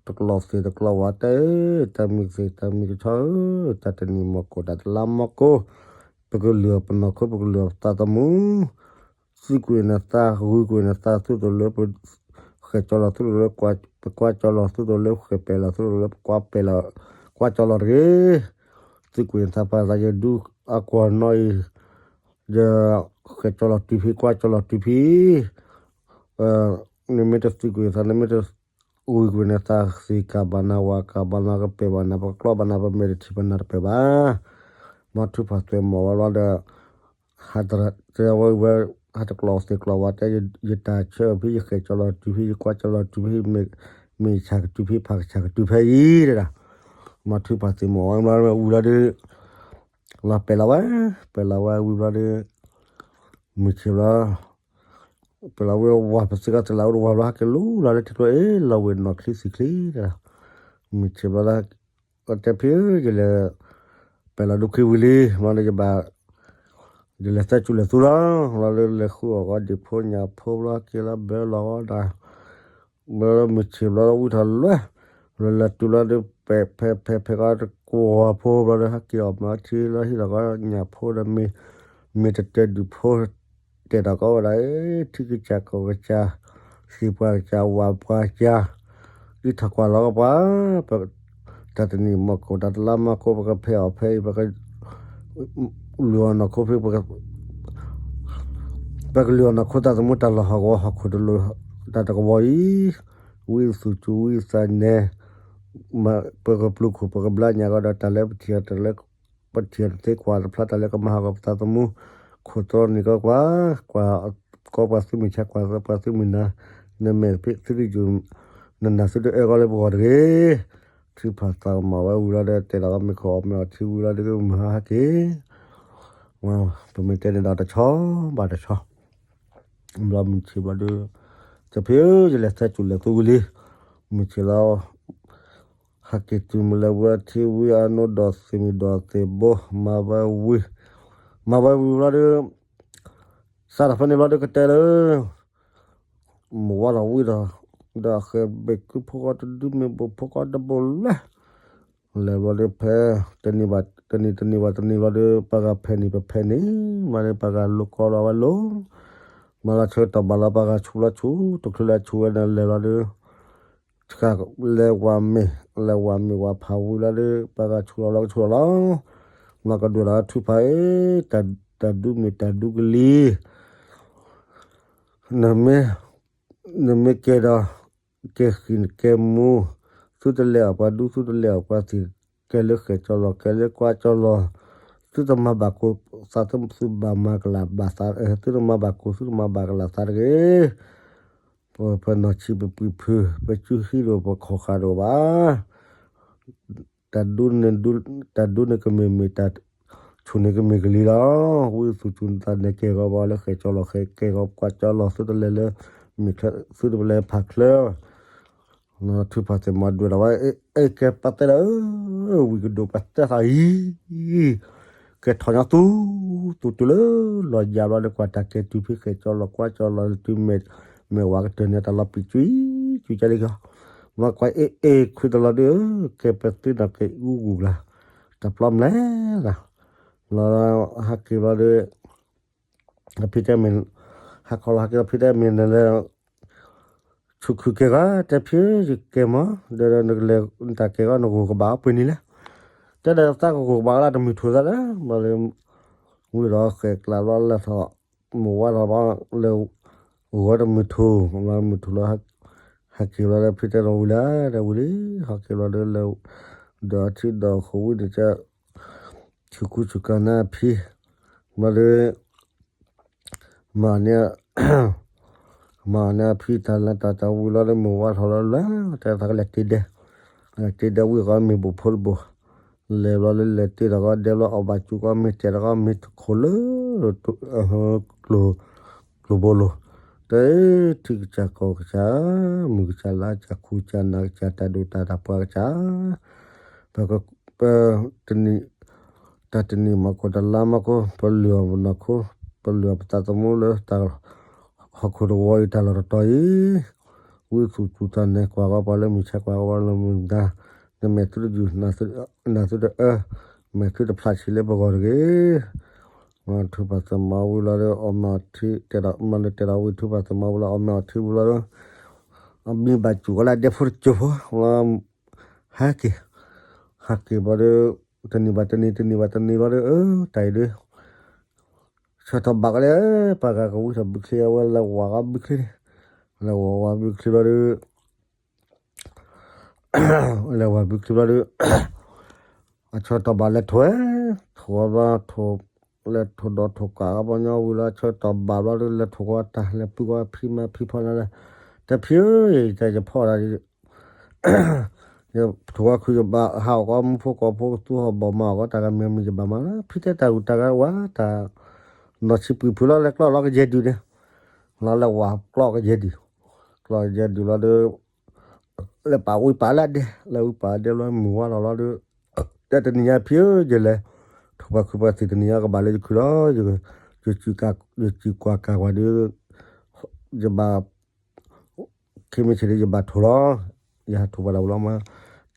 တကျီၢ်သ့ၣ်တကျီၢ်ဝဲတဲ, တၢ်မုၢ်သ့ၣ်တၢ်မုၢ်ကဆီဧၢ, တၢ်တနံၤမီၢ်ကိၣ် တၢ်တလါမီၢ်ကိၣ်, ပကလုၢ်အီၣ်ပနီၢ်ခိ ပကလုၢ်အီၣ်ပသးသမူ သံကွံာ်နသး ဂုာ်ကွံာ်နသး သုတလိၣ်လၢပ ဃဲၤကၠီလီၤ သုတလိၣ်လၢပကွၢ်ကၠီလီၤ သုတလိၣ်လၢဃဲၤပဲာ်လီၤ သုတလိၣ်လၢပကွၢ်ပဲာ်လီၤ ကွၢ်ကၠီလီၤတဂ့ၤ, သံကွံာ်နသး ပၢ်သးယဒူအကွီၢ်နီၣ်အံၤ, ယဃဲၤကၠီလီၤတုၤဖဲ ကွၢ်ကၠီလီၤတုၤဖဲ နမ့ၢ်တသံကွံာ်နသး နမ့ၢ်တဂုာ်ကွံာ်နသး သ့ၣ်ကၢ်ဘၣ်နၤ ဝၤကၢ်ဘၣ်နၤ ကပဲာ်ဘၣ်နၤ ပကျီဘၣ်နၤ ပမဲာ်တထံၣ်ဘၣ်နၤတပဲာ်ဘၣ်, မ်ထုကဖၣ်သွဲၣ်မီၢ်ဝဲလီၤဒီး ဟးတဝဲဝဲ ဟးတကျီၢ်သ့ၣ်ကျီၢ်ဝဲတဲ ယတၢ်ဆၢဖဲ ယဃဲၤကၠီလီၤတုၤဖဲ ယကွၢ်ကၠီလီၤတုၤဖဲ မ့ၢ်ဆၣ်ကတုၤဖဲ ဖးကဆၣ်ကတုၤဖဲအံၤဒၣ်, မ်ထုကဖၣ်သွဲၣ်မီၢ်ဝဲဝံၤလီၤဒီး လီၤပဲာ်လီၤဝဲ, ပဲာ်လီၤဝဲဝံၤဘျီဒီး မုၢ်ဆ့ၣ်ဘျီ ပဲာ်လီၤဝဲဝၤ ပသ့ကီးသလးဝဲတဝၤဘျီ ဟဲက့ၤလူလီၤလၢထံကျိအ့ၣ် လီၤဝဲနီၢ်ချံသံၣ်ချံ, မုၢ်ဆ့ၣ်ဘျီလၢ ကတဲဖံ ယလဲၤ ပဲာ်လီၤဒူခံဝံၤလံ ဘျီဒီးယဘၣ် ယလဲၤသၢကူၣ်လဲၤသူလီၤ, လီၤလၢလဲၤဃုအီၣ်ဂီၤဒံၣ်ဖိညၣ်ဖိဘျီ က့ၤလီၤဘၢလီၤဂီၤဒၣ် ဘျီမုၢ်ဆ့ၣ်ဘျီဝံထီၣ်လွဲၢ်, လဲၤလဲၤတုၤလီၤဒီး ပဲာ်ဖဲဖဲဖဲကီးတကွီၢ်ဖိဘျီဒီး ဟဲက့ၤအီၣ်မၤထံလီၤဟံၣ်လီၤဂီၤညၣ်ဖိဒီး မ့ၢ် မ့ၢ်တတဲဒုၣ်ဖိ တဲာ်ထီၣ်ကီးဝဲဒၣ် ထံကစၢ်ကီၢ်ကစၢ် သ့ၣ်ပှၢ်ကစၢ် ဝၤပှၢ်ကစၢ် အံးထီၣ်ကွၢ်လီၤကပှၤ တၢ်တနံၣ်မီၢ်ကိၣ် တၢ်တလါမီၢ်ကိၣ် ပကဖဲးအီၣ်ဖဲအံၤ ပက လုၢ်အီၣ်နီၢ်ခိဖဲ ပကလုၢ်အီၣ်နီၢ်ခိသးသမူ တၢ်လီၢ်ဟီၣ်ကဝီၤဟီၣ်ခိၣ်တလိၣ် တၢ်တကဝီၤအံၤ ဝံသူၣ်စူၤဝံသးနဲ ပကပျုၤခိၣ် ပကဘျါညၣ်ကီးဒီး တၢ်လၢပထံၣ်အီၤ တၢ်လၢပထံၣ်အီၤတသ့ ကွၢ်တဖျါ တၢ်လၢကမၤဟးဂီၤပသးသမူ ခိၣ်သီနံၤကီးကွၢ် ကွၢ်ကီးပှၤသုးမုၢ်ဆါ ကွၢ်ပှၤသုးမုၢ်နၤ နမဲာ်ဖံးသုတယုၢ် နနၢ်သုတအၢကီးလၢပဂီၢ်တဂ့ၤ ထုကဖၣ်သးကမီၤဝဲဝံၤလီၤဒီး တဲလီၤကီးမ့ၢ်ခိၣ်အီၣ်မ့ၢ်အီထံဝံၤလီၤဒီး မုၢ်ဟါဟဲက့ၤ ပမ့ၢ်တဲန့ၣ်ဒီးတဆီဘၣ်တဆီ ဘျီမုၢ်ဆ့ၣ်ဘျီဒီး ကဖံဧၢ ယလဲၤသၢကူၣ်လဲၤသူဝံၤလံ မုၢ်ဆ့ၣ်လီၤ ဟဲက့ၤတုၤမ့ၢ်လၢဝဲထံဝံၤအနိဒီးသ့ၣ်မုၢ်ဒီးသ့ၣ်ဘိ မၤဝဲဝံၤ မၤဝဲဝံၤဘျီဒီး စးထီၣ်ဖဲန့ၣ်ဘျီဒီးကတဲလၢ မုၢ်ဝါထီၣ်ဝံၤဒီး ဒီးဃဲၤဘ့ၣ်ကုဖိကီးတဒု မ့ၢ်ဘိၣ်ဖိကီးတဘိၣ်လဲၣ် လဲၤဘျီဒီး ဖဲ တနံၤဘၣ်တနံၤ တနံၤဘၣ်တနံၤဘျီဒီး ပှၤဂၤဖဲးန့ၣ် ပဖဲးန့ၣ် မ့ၢ်ဒီးပှၤဂၤလိၤကီလီၤဝဲလိၤ မ့ၢ်လီၤဆၢကတီၢ်ဘၣ်လီၤ ပှၤဂၤဆူးလီၤဆူး တချုးလၢဆူးဝဲန့ၣ်လဲၤဘျီဒီး လဲၤဝၤမ့ၢ် လဲၤဝၤမ့ၢ်ဝၤဖးဝံၤလီၤဒီး ပှၤဂၤဆူးလီၤလီၤကဆူးလီၤလီၤ မ့ၢ်ကဒိၣ်ဒီးထုကဖၣ်အံၤ တၢ်ဒူမ့ၢ်တၢ်ဒူကလံၤ နမ့ၢ် နမ့ၢ်ကဲဒီး ကဲဃံးကဲမူ သုတလဲၤအီၣ်ပှၤဒူ သုတလဲၤအီၣ်ပှၤသ့ၣ် ကဲလၢဃဲၤကၠီလီၤ ကဲလၢကွၢ်ကၠီလီၤ, သုတမၤဘၣ်ကိၢ်သး သုဘၣ်မၤကလးဘၣ်သး, သုတမၤဘၣ်ကိၢ် သုတမၤဘၣ်ကလးသးတဂ့ၤ. ပနီၢ်ဆံးပပှံၤဖုး ပစုဟံးဒီးပခီၣ်ဃာ်ဒီးဘၣ် တၢ်ဒိန့ၣ် တၢ်ဒိန့ၣ်ကမ့ၢ်မ့ၢ် တၢ်ဆူၣ်န့ၣ်ကမ့ၢ်ကလံၤလီၤ. ဝံသူၣ်စူၤသးန့ၣ် ကဲဂီၤဘၣ်လၢဃဲၤကၠီလီၤ ဃဲၤကဲဂီၤကွၢ်ကၠီလီၤ သုတလဲၤလၢမ့ၢ်ချၢ သုတလဲၤဖးချၢ ထုးဖးသ့ၣ်မၤဒွဲၣ်ဒီးဝဲ အဲၣ်ကဲပၢ်သ့ၣ်ဒီး ဝံၤကဒိၣ်ပၢ်သ့ၣ်သးအံၤ ကဲထီၣ်ညီသူ သူတုၤလၢလီၤယၤဘျီဒီး ကွၢ်တၢ်ကဲတုၤဖဲဃဲၤကၠီလီၤကွၢ်ကၠီလီၤ တုၤမဲာ်ဝးကတၢၢ်န့ၣ် တၢ်လီၤပံာ်ကွံာ်ကွံာ်ကလံကီ မၤကွၢ်အဲၣ်အဲၣ်ခွံတလီၤဒီး ကဲပၢ်သ့ၣ်ဒီးကဲအူဂူၤကျါ တၢ်ပျီမလဲၣ် လီၤ ဟဲက့ၤဘျီဒီး ဖံတဲမ့ၢ် ဟးခီလီၤဟဲက့ၤလီၤ ဖံတဲမ့ၢ်နလဲၤ ဆူၣ်ခုၣ်ကဲဂီၤ တဲဖံဧၢ ယကဲမး ဒီးနကလဲၤတၢ်ကဲဂီၤ နဂိၢ်ကဘၣ်အီၣ်ပှ့ၤနံၤလဲၣ် တဲဒီးသးကဂိၢ်ကဘၣ်အီၣ်လၢတမုၢ်ထူၣ်သးဒီး ဘျီလၢ ဝံၤဒီးဃဲၤကျါဘျီလဲၤထီၣ် မုၢ်ဝါထီၣ်ဘျီ လဲၤ ဂီၤတမုၢ်ထူၣ် ဘျီမုၢ်ထူၣ်လီၤ ဟဲက့ၤဘျီဒီး ဖံတဲဒီးဝံၤလၢ ဒီးဝံၤလံ ဟဲက့ၤဘျီဒီးလဲၤ ဒီးထံဒီးဃိးဝံၤန့ၣ် ဆူၣ်ကူဆူၣ်ကၤနါဖံ ဘျီဒီး မၤန့ၢ် မၤန့ၢ်အဖံတၢ်လၢတၢ်တၢ်ဝံၤလီၤဒီး မုၢ်ဝါထီၣ်လီၤလၢ တဲသးကလဲၤတ့ဒဲ တ့ဒဲဝံၤဃီမ့ၢ်ဘိၣ်ဖိတဘိၣ် လဲၤဘျီလၢလဲၤတ့ထီၣ်ဃီဒဲဘျီ အီၣ်ဘၣ်စူၤဃီမ့ၢ်တဲာ်ထီၣ်ဃီမ့ၢ်တခိၣ်လၢ ကျိၤ ကျိၤဘိလိၤ တဲ ထံကစၢ်ကီၢ်ကစၢ် မုၢ်ကစၢ်လါကစၢ်ခူကစၢ်နၤကစၢ် တၢ်ဒိၣ်တၢ်တၢ်ပှၤကစၢ် ပ ပ တနံၣ် တၢ်တနံၣ်မၤကီၢ်တၢ်လါမၤကီၢ် ပလုၢ်အီၣ်ပနီၢ်ခိ ပလုၢ်အီၣ်ပသးသမူလၢတၢ် ဟီၣ်ခိၣ်တဝီအံၤတၢ်လီၢ်တတီၤအံၤ ဝံသူၣ်စူၤသးန့ၣ် ကွၢ်ဃီပှၤလၢမုၢ်ဆါ ကွၢ်ဃီပှၤလၢမုၢ်ဒါ နမဲာ်သုတယုၢ် နသုတအၢ မဲာ်သုတဖျးဆံးလၢပဂီၢ်တဂ့ၤ ထုးဖးသ့ၣ်မၤဝံၤလီၤဒီး အီၣ်မ့ၤအီထံ တဲဒီးမၤလၢတဲဒီးဝံၤ ထုးဖးသ့ၣ်မၤဝံၤလီၤ အီၣ်မ့ၤအီထံဝံၤလီၤဒီး အမံဘၣ်စူၤကီးလၢအဒဲဖိတစိၢ်ဖိလီၤ ဟဲက့ၤ ဟဲက့ၤဘျီဒီး တနံၤဘၣ်တနံၤ တနံၤဘၣ်တနံၤဘျီဒီး အၢ တၢ်အံၤဒီး ဆၢထီၣ်ဘၣ်ကီးလၢ ပှၤဂၤကဝံထီၣ်ဘုချ့ အဝဲလဲၤဝၤကီးဘုချ့န့ၣ် လဲၤဝၤဝၤဘုချ့ဘျီဒီး လဲၤဝၤဘုချ့ဘျီဒီး အဆၢထီၣ်ဘၣ်လဲၤထိၣ်ဝဲ ထိၣ်ဝဲဘျီ ထိၣ် လဲၤထိၣ်ဒီးထိၣ်ကးကီးပှၤညီဝံၤလီၤ အဆၢထီၣ်ဘၣ်ဘျီဒီး လဲၤထိၣ်ကီးတၢ် လဲၤပုၢ်ကီးဖံမါဖံဖီန့ၣ်လဲၣ် တဖံဧၢ ယတဲယဖီၣ်ဒၣ် ယထိၣ်ဝဲခုယဘၣ်ဟးအီၣ်ကီးမူဖိကီၢ်ဖိကသူဟီၣ်ဘီၣ်မၤအီၣ်ကီးတၢ်ဂၤမံၤမံၤယဘၣ်မၤလၢ ဖံတဲတၢ်ဂုၤတၢ်ဂၤဝဲ တၢ် နီၢ်ဆံးပှံၤဖုးလီၤ လဲၤကျီၢ်လီၤကယဲၢ်ဒုးန့ၣ် လီၤလဲၤဝၤကျီၢ်ကယဲၢ်ဒုး ကျီၢ်ကယဲၢ်ဒုးလီၤဒီး လဲၤပာ်ဝံပာ်လၢအဒဲ လဲၤဝံပာ်အဒဲဘျီ မုၢ်ဝါလီၤလီၤဒီး တဲတနံၤညါဖံဧၢ ယလဲၤ ထိၣ်ပှၤခုပှၤသံၣ်တနံၤညါကဘၣ်လၢယခုလီၤ ယစံၣ်ကွၢ်ကၤကွၢ်ဒီး ယဘၣ် ခ့မ့ၢ်ဆ့ၣ်ဒီးယဘၣ်ထိၣ်လီၤ ယဟးထိၣ်ပှၤဒၣ်ဝံၤလီၤမး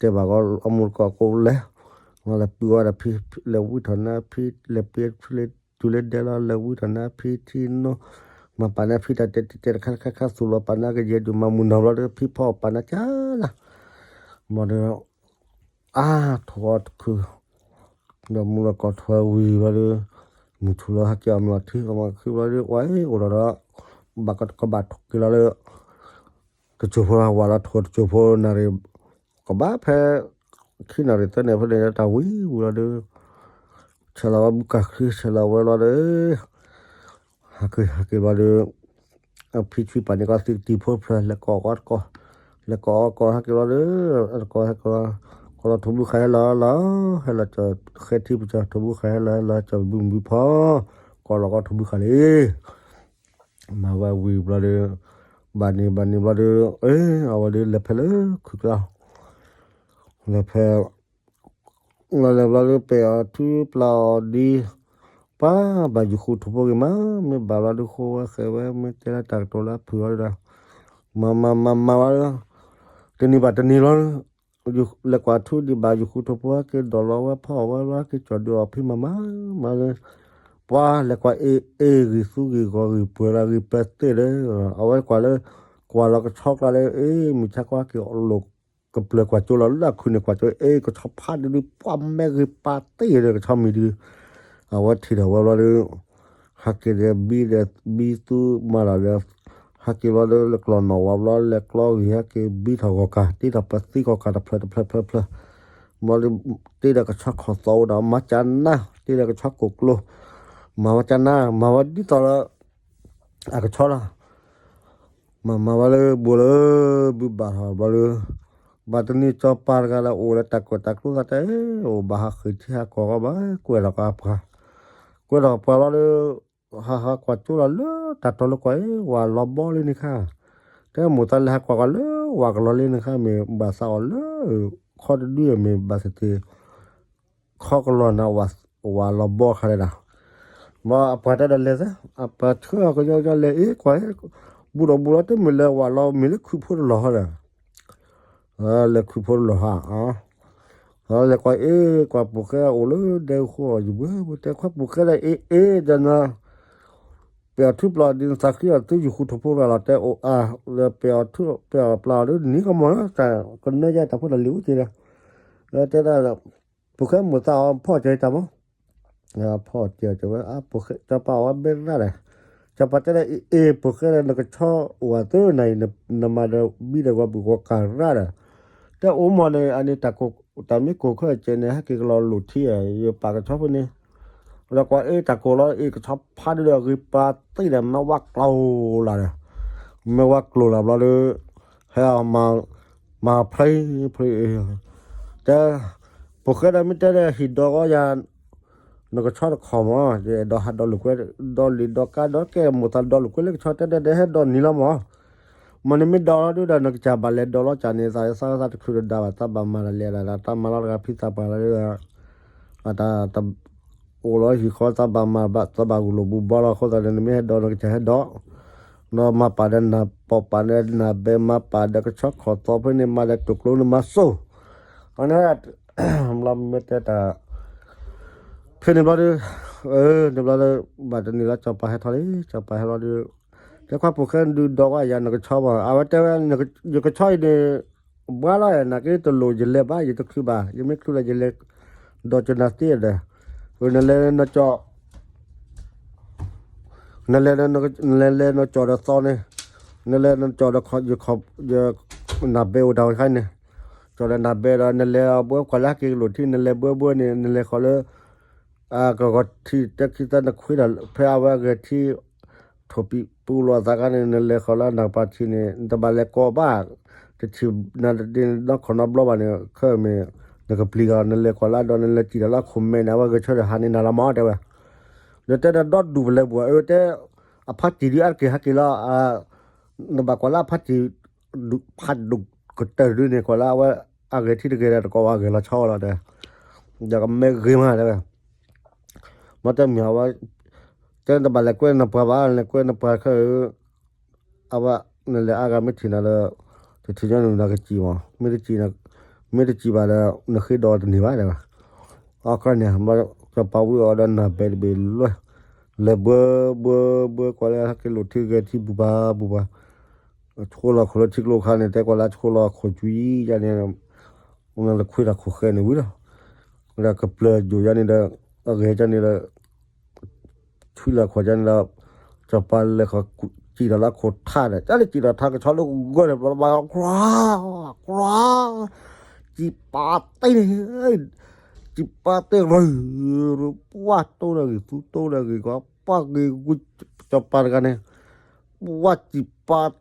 တဲဘၣ်ကီးအမိၢ်တကီၢ်ကိးလဲၣ် လဲၤပုၢ်ဝဲဒၣ်ဖံ လဲၤဝံထီၣ်နါဖံ လဲၤပ့ၤဖံလဲၤတုၤလၢဒဲလီၤ လဲၤဝံထီၣ်နါဖံထံနိ မၤပာ်နါဖံတၢ်တဲတဲတခါတခါခါသူၣ်လီၤ ပာ်နါကယဲၢ်ဒုး မၤမုၢ်နီၢ်ဘျီဒီး ဖံဖီပာ်နါကၢ်လၢ ဘျီဒီး အါ ထိၣ်ဝဲတခု ဒီးမူလီၤကီၢ်ထွဲဝံၤဘျီဒီး မုၢ်ထူၣ်လီၤဟဲက့ၤအီၣ်မ့ၤအီထံ အီၣ်မ့ၤအီထံဘျီဒီး ဝဲအိၣ်ဒီးဒီး ဘၣ်ကဘၣ်ထိၣ်က့ၤလီၤလၢ တစိၢ်ဖိဝဲလီၤထိၣ်တစိၢ်ဖိနၣ်ရံၣ် ကဘၣ်ဖဲ ခံနၣ်ရံၣ်သၢနၣ်ရံၣ်ဖိန့ၣ် တၢ်ဝံၤဝံၤလီၤဒီး ဆဲးလီၤဝဲဘုကၢ်ချံ ဆဲးလီၤဝဲလီၤဒီး ဟဲက့ၤဟဲက့ၤဘျီဒီး အဖံဆွံပာ်န့ၢ်ကီးသံကတံၤဖိတဖျၢၣ် လဲၤကိးကီးတကီၢ် လဲၤကိးအီၤကီးဟဲက့ၤဘျီဒီး တကီၢ်ဟဲက့ၤလီၤ ကိးလီၤထိၣ်ဘုခးဟဲလီၤလီၤ ဟဲလီၤကၠီၤဃဲထံပကၠီၤထိၣ်ဘုခးဟဲလီၤဟဲလီၤကၠီၤဘုမုၢ်ဘုဖီ ကိးလီၤကီးထိၣ်ဘုခးလံ မၤဝဲဝံၤဘျီဒီး ဘၣ်န့ၣ်ဘၣ်န့ၣ်ဘျီဒီး အဝဲဒီးလဲၤဖဲလၢခုကျါ လဲၤဖဲ လဲၤဘျီဒီး ပဲာ်အီၤထုပျၢ်အီၤဒ် ပှၤဘၣ်ယုၢ်ဃူထိၣ်ဖိဂ့ၤမး မ့ၢ်ဘၣ်ဘျီဒီးဃိဝဲဃဲဝဲ မ့ၢ်တဲလၢတၢ်ကတိၤလၢအဖုၣ်လီၤဒီး မၤမၤမၤမၤဘျီဒီး တနံၤဘၣ်တနံၤလီၤ လဲၤကွၢ်ထူဒံးဘၣ်ယုၢ်ဃူထိၣ်ဖိဟဲက့ၤဒီးလီၤဝဲဖီၣ်ဝဲဘျီဟဲက့ၤကၠီၣ်ဒုးအီၣ်ဖံမၤမၤမၤလၢ ပှၤလဲၤကွၢ်အ့ၣ်အ့ၣ်ဂံၢ်သူဂံၢ်ဂီၤဂံၢ်ပှဲၤလၢဂံၢ်ပၢသ့ၣ်လၢ အဝဲကွၢ်လၢ ကွၢ်လီၤကဆီကျါလၢ အ့ၣ် မုၢ်ဆါကွၢ်က့ၤအီၣ်လိာ်ကပျၢၤကွၢ်ကၠိလီၤလၢအခုၣ်န့ၣ်ကွၢ်ကၠိ အ့ၣ် ကဆီဖးဒုဒု ပှၤမဲဂ့ၤပာ်သ့ၣ်ဒီးကဆီမံၤဒု အဝဲထံၣ်ထီၣ်ဝဲဘျီဒီး ဟဲက့ၤဒီးဘံဒီးဘံသူမၤလီၤဒီး ဟဲက့ၤဘျီဒီး လဲၤကျီၢ်နီၣ်ဝါဘျီ လဲၤကျီၢ်ဂံၢ်ဟဲက့ၤဘံထီၣ်ဂီၤကၤ တ့ထီၣ်ပသံဂီၤကၤတဖျၢၣ်တဖျၢၣ်တဖျၢၣ်တဖျၢၣ် ဘျီဒီး တ့ဒီးကဆီခီၣ်သီအိၣ်ဒီး မၤကၠးနၢ် တ့ဒီးကဆီကိၣ်ကျိ မၤဝဲကၠးနၢ် မၤဝဲဒ်သိးလၢ အကဆီလီၤ. မၤမၤဝဲလၢဘိးလၢ ဘုဘၣ်ထီၣ်ဘျီလၢ ဘၣ်တနံၤစီၤပၤတဂၤဒီးအိၣ်လၢတၢ်ကွဲးတၢ်ကျိသးတဲ အိၣ်ဘၣ်ဟးဃ့ၢ်ထံဟးကီၢ်ဂီၢ်ဘၣ် ကွဲးထီၣ်ကပှၤ ကွဲးထီၣ်ကပှၤလီၤဒီး ဟးဟးကွၢ်ကၠိလီၤလၢတၢ်တီၤလၢကွၢ်အ့ ဝၤလီၤဘီလံန့ၣ်ခါ တဲမိၢ်သးလဲၤဟးကွၢ်ကွၢ်လၢဝၤကလီၤလံန့ၣ်ခါ မ့ၢ်ဘၣ်သးအီၤလၢ ခီတဒုမ့ၢ်ဘၣ်သ့ၣ်သ့ၣ် ခီကလီၤနၤ ဝၤလီၤဘီခါဒဲဒၣ် ဘၣ်အပှၤတဲဒီးလဲၤသၢ အပှၤဆှၢအီၤကညီကညီလဲၤအ့ကွၢ်အ့ ဘူးဒီးဘူးလီၤတမ့ၢ်လၢဝၤလီၤမ့ၢ်လၢခုးဖိတလီၢ်ဟီဒီး လဲၤခုးဖိတလီၢ်ဟီ လဲၤကွၢ်အ့ကွၢ်ပိာ်ဃဲအိၣ်လၢဒဲဃိ ယဘှဲဘှဲတဲခွါပိာ်ဃဲဒီး အ့အ့ဒီးနၤ ပဲာ်အီၤထူပျီဒ်နသးဃံအီၤသုယဃူထိၣ်ဖိရၤလီၤတဲအိၣ်အါ လၢပဲာ်အီၤထူပဲာ်အီၤပျီအီၤဒ်နံၤကမီၤလၢတၢ်ကနၢယါတၢ်ဖိတၢ်လံၤအိၣ်က့ၤဒီး လၢတဲဒၣ် ပိာ်ဃဲမိၢ်သးအီၤဖီၣ်စၢၤတၢ်မီၤ ဖီၣ်စၢၤစၢၤဝဲ စီၤပၤအီၣ်ဝဲဘဲရၣ်ဒီး စီၤပၤတဲဒၣ်အ့အ့ ပိာ်ဃဲဒီး နကဆီအိၣ်ဝဲသၢနၤအံၤ နမၤဒီးဘံဒီးဂီၤဘုၣ်ဂီၤကၤရၣ်ဒီး တဲအိၣ်မီၢ်န့ၣ် အန့ၣ်တၢ်ကိၢ်တၢ်မ့ၢ်ကိၢ်ခဲအံၤကဲန့ၣ် ဟဲက့ၤကလီၤလိာ်ထံ ယပာ်ကဆီဖိန့ၣ် ဒီးကွၢ်အ့တၢ်ကိၢ်လီၤ အ့ကဆီဖးဒုဒီးဂ့ၤပာ်သ့ဒီး မ့ၢ်ဝဲကျိၤလၢ်ဒီး မ့ၢ်ဝဲကျိၤလၢ်ဘျီဒီး ဟဲအီၤ မၤဖျ့ဖျ့ တဲ ပိာ်ဃဲဒီးမ့ၢ်တဲဒီးဟံၣ်ဒီးဂီၤယၤ နကဆီတခီမီၤ ယအဲၣ်ဒိးဟးဒီးလိာ်ကွဲ ဒီးလံာ်ဒီးကါဒီးကဲမိၢ်သးဒီးလိာ်ကွဲလၢကဆီတဲဒီး ဟဲဒီးနံၤလီၤမီၤ မ့ၢ်နမ့ၢ်ဒီးလီၤဒုဒီး နကစၢ်ဘၣ်လဲၤဒီးလီၤကၢ်န့ၣ် သးသးသးတချုးတဒါဘၣ် သးဘၣ်မၤတၢ်လဲၤဒၣ် တၢ်မၤလီၤတဂၤဖံသးပှၢ်လီၤဒုဒီး အတၢ် အိၣ်လီၤဟံၣ်ဃီသးဘၣ်မၤဘၣ် သးဘၣ်ဂုာ်လိာ်ဘူးဘီလီၤအဃိသတးန့ၣ် နမ့ၢ်ဟဲဒီးနကစၢ်ဟဲဒီး ဒီးမၤပာ်ဒီးနၢ်ပီၢ်ပာ်ဒီးနၢ်ဘဲ မၤပာ်ဒီးကဆီခီၣ်သီဖဲန့ၣ် မၤဒီးတိာ်ကျိနမၤစိၢ် အန့ၣ် ဘျီမ့ၢ်တဲတၢ် ဖဲန့ၣ်ဘျီဒီး န့ၣ်ဘျီဒီး ဘၣ်တနံၤလီၤ စီၤပၤဟဲထီၣ်လံ စီၤပၤဟဲလီၤဒီး တဲခွါပိာ်ဃဲဒုးဒီးဝဲယၤ နကဆီမီၤ အဝဲတဲဝဲ ယကဆီအံၤန့ၣ် ဘှါလီၤ နာ်က့တလိၣ်ယလဲၤဘၣ် ယတချုးဘၣ် ယမ့ၢ်ချုးလီၤယလဲၤ ဒီးကနၣ်သ့ဒီး နလဲၤနကၠီ နလဲၤ နလဲၤနကၠီဒီးသီန့ၣ် နလဲၤနကၠီဒီး နၢ်ဘဲအိၣ်တၢ်ဝဲခါန့ၣ် ကၠီဒီးနၢ်ဘဲဒီး နလဲၤဘှဲကွၢ်လၢဟဲက့ၤကလိာ်ထံ နလဲၤဘှဲဘှဲန့ၣ် နလဲၤဃီၤလၢ ကဂီၤထံ တဲခံသၢနခွ့ဒီး ဖဲအဝဲဂဲၤထံ ထိၣ်ပံးပူလိာ်အသးခါန့ၣ် နလဲၤဃီၤလၢနၢ်ပၤထံန့ၣ် နတဘၣ်လဲၤကိးဘၣ် တထံၣ်နၤတဒ့နီၢ်ခီၣ်နီတဘျီဘၣ်န့ၣ် ခဲမ့ၢ် နကပျံၤဂၤ နလဲၤကွၢ်လၢဒီး နလဲၤစံၣ်ဒီးလၢခိၣ်မဲန့ၣ် အဝဲဂဲၤဆၢထၢၣ်ဟးန့ၢ်နၤလီၤမး တဲဝဲ ဒီးတဲဒီးဒီဒူၣ်ပလဲၤပူၤ အတဲ အဖါတံၢ်ဒုးအါတက့ၢ်ဟဲက့ၤလီၤ နဘၣ်ကွၢ်လၢအဖါတံၢ် ဖးဒိၣ်ကတၢၢ်ဒုးန့ၣ် ကွၢ်လၢအဝဲ အဂဲၤထံတဂဲၤဒီးတကိးဝဲဂဲၤလီၤဆီလီၤတဲ ဒီးကမဲဂ့ၤမးတဲဝဲ မ့ၢ်တဲမ့ၢ်အဝဲ တဲတဘၣ်လဲၤကွဲနပှၤဘၣ် လဲၤကွဲနပှၤခဲ အဝဲ နလဲၤအါဂၤမ့ၢ်ထံၣ်နၤဒီး တထံၣ်ညီနုၢ်နကစံၣ်မး မ့ၢ်တစံၣ် မ့ၢ်တစံၣ်ဘၣ်ဒီး နဃ့ဒီးတန့ၢ်ဘၣ်တဲဝဲ အခီန့ၣ် စီၤပၤဝံၤအီၤဒီးနၢ်ဘဲတဘ့ၣ်လွဲ လဲၤဘှဲဘှဲဘှဲကွၢ်လၢဟဲက့ၤလိာ်ထံဂဲၤထံဘူၣ်ပၤဘူၣ်ပၤ ဆှိလီၤခိၣ်လၢထံကျိခါန့ၣ် တဲကွၢ်လၢဆှိလီၤခိၣ်ကွံာ်ယါန့ၣ် နလၢခွ့တၢ်ခိၣ်ဃဲန့ၣ်ဝံၤလီၤ ဒီးကပျၢၤယိာ်ယါန့ၣ်ဒီး အဂဲၤယါန့ၣ်ဒီး ထွံလၢခိၣ်ယါန့ၣ်ဒီး စီၤပၤလဲၤဃီၤစံၣ်ဒီးလၢခိၣ်ထးဒီး တၢ်လၢစံၣ်ဒီးထးကဆီလၢဂီၢ်ဒီး ဘျီဘျီ ကြွါ ကြွါ စံၣ်ပာ်တ့ၢ်န့ၣ် စံၣ်ပာ်တ့ၢ်ရၢ ပှၢ်တိၢ်ဒီးဂံၢ်သူတိၢ်ဒီးဂံၢ်ကီ ပှၢ်ဂ့ၤဝံၤ စီၤပၤ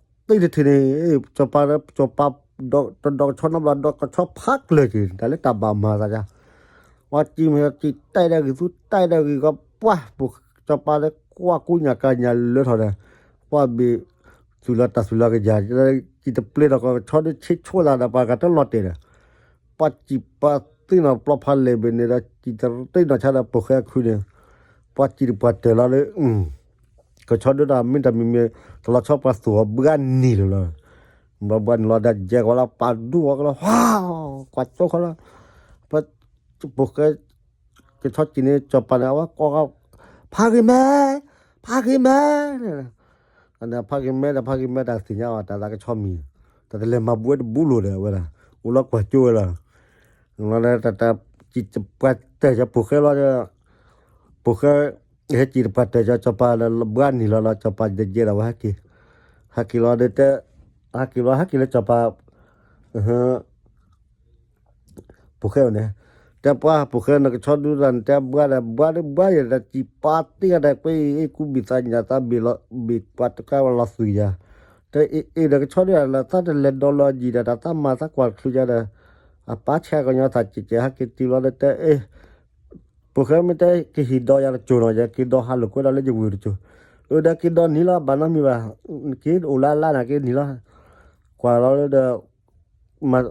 တဂၤန့ၣ် ပှၢ်စံၣ်ပာ်တ့ၢ်တထံၣ်န့ၣ် စီၤပၤ စီၤပၤ တဒီးကဆီနီတဘျီ ဒီးကဆီဖးကျၢၤက့ၤ တၢ်လၢတၢ်ဘၣ်မၤသးယါ ပှၢ်စံၣ်မ့ၢ်စံၣ်တဲဒီးဂံၢ်သူတဲဒီးဂံၢ်ကီ ပှၢ် စီၤပၤလၢကွၢ်ကူညၣ်ကညၣ်လၢထီၣ်ဒီး ပှၢ်ဘ့ၣ် သူၣ်လီၤတၢ်သူၣ်လီၤကယၤ စံၣ်တပျ့ၤဒီးကဆီဒုးဆ့ဆိလၢဒီး ပှၤကတလီၤတဲာ်ဒီး ပှၢ်စံၣ်ပာ်သ့ၣ်နီၣ်ပျီဖးလဲၢ်ဘ့ၣ်န့ၣ်ဒီး စံၣ်တရ့နီၣ်ဆါဒီးပိာ်ဃဲအခုန့ၣ် ပှၢ်စံၣ်တပှၢ်တၢၢ်လီၤလၢ ကဆီဒုးတၢ်မ့ၢ်တၢ်မံၤမံၤ တလီၤဆီပှၤသူၣ်အီၤဘှါနံၤလၢာ်လီၤ. ဘျီဘှါနံၤလီၤဒီး ယဲၢ်ကီးလၢပာ်ဒူၣ်အီၤကလီၤ ဟါ ကွၢ်ကၠိခီလီၤ. ပ ပိာ်ဃဲ ကဆီစံၣ်န့ၣ် စီၤပၤန့ၣ် အဝဲကိး ဖးဂ့ၤမဲ ဖးဂ့ၤမဲ ဖးဂ့ၤမဲဒီး ဖးဂ့ၤမဲတၢ်သ့ၣ်ညါအီၤ တၢ်သးကဆီမံၤ တၢ်တလဲၤမၤဘှဲတဘူလိာ်ဒီး အဝဲဒၣ် အိၣ်လီၤကွၢ်ကၠိဝဲလီၤ. လီၤဒီး တၢ်စံၣ်တပှၢ်တၢၢ် ပိာ်ဃဲလီၤဒီး ပိာ်ဃဲ ဟဲစံၣ်တပှၢ်တၢၢ် စီၤပၤလၢဘှါနံၤလီၤလီၤ စီၤပၤယဲၢ်ဒီးဝဲဟဲက့ၤ ဟဲက့ၤလီၤဒီးတဲ ဟဲက့ၤလီၤ ဟဲက့ၤလၢစီၤပၤ ဟဲ ပိာ်ဃဲအံၤန့ၣ်, တဲပှၤပိာ်ဃဲ နကဆီဒုတၢ်န့ၣ် တဲဘှါဒီး ဘှါဒီးဘှါယဲ တၢ်စံးပာ်တ့ၢ်ဂၤဒဲး ကွ့အ့ၣ်ကူဘံၣ်သးညၣ်သးဘ့ၣ်လီၤ ဘ့ၣ်ပှၤတကါဝဲလီၤသွံၣ်ယၤ, တဲအ့ၣ်အ့ၣ်ဒီးကဆီဒုတၢ်လၢသးတလဲၤဒီးလီၤယံာ်ဒီး တၢ်သးမၤသးကွၢ်တချုးယၤဒီး အပၢ်ဆဲးကညီသးကဲးကဲး ဟဲက့ၤတုၤလီၤဒီး တဲအ့ၣ် ပိာ်ဃဲမ့ၢ်တဲကဟ့ၣ်ဒီးယၤတစိၤနီၤ ယက့ၤဒီးဟးလိာ်ကွဲဒီးလၢယဝ့ၢ်တစိၤ, အၢ ဒီးက့ၤဒီးနံၤလီၤ ဘၣ်နီတမံၤဘၣ်, က့ၤအိၣ်လၢအလါန့ၣ် က့ၤနံၤလီၤ, ကွၢ်လီၤလၢဒီး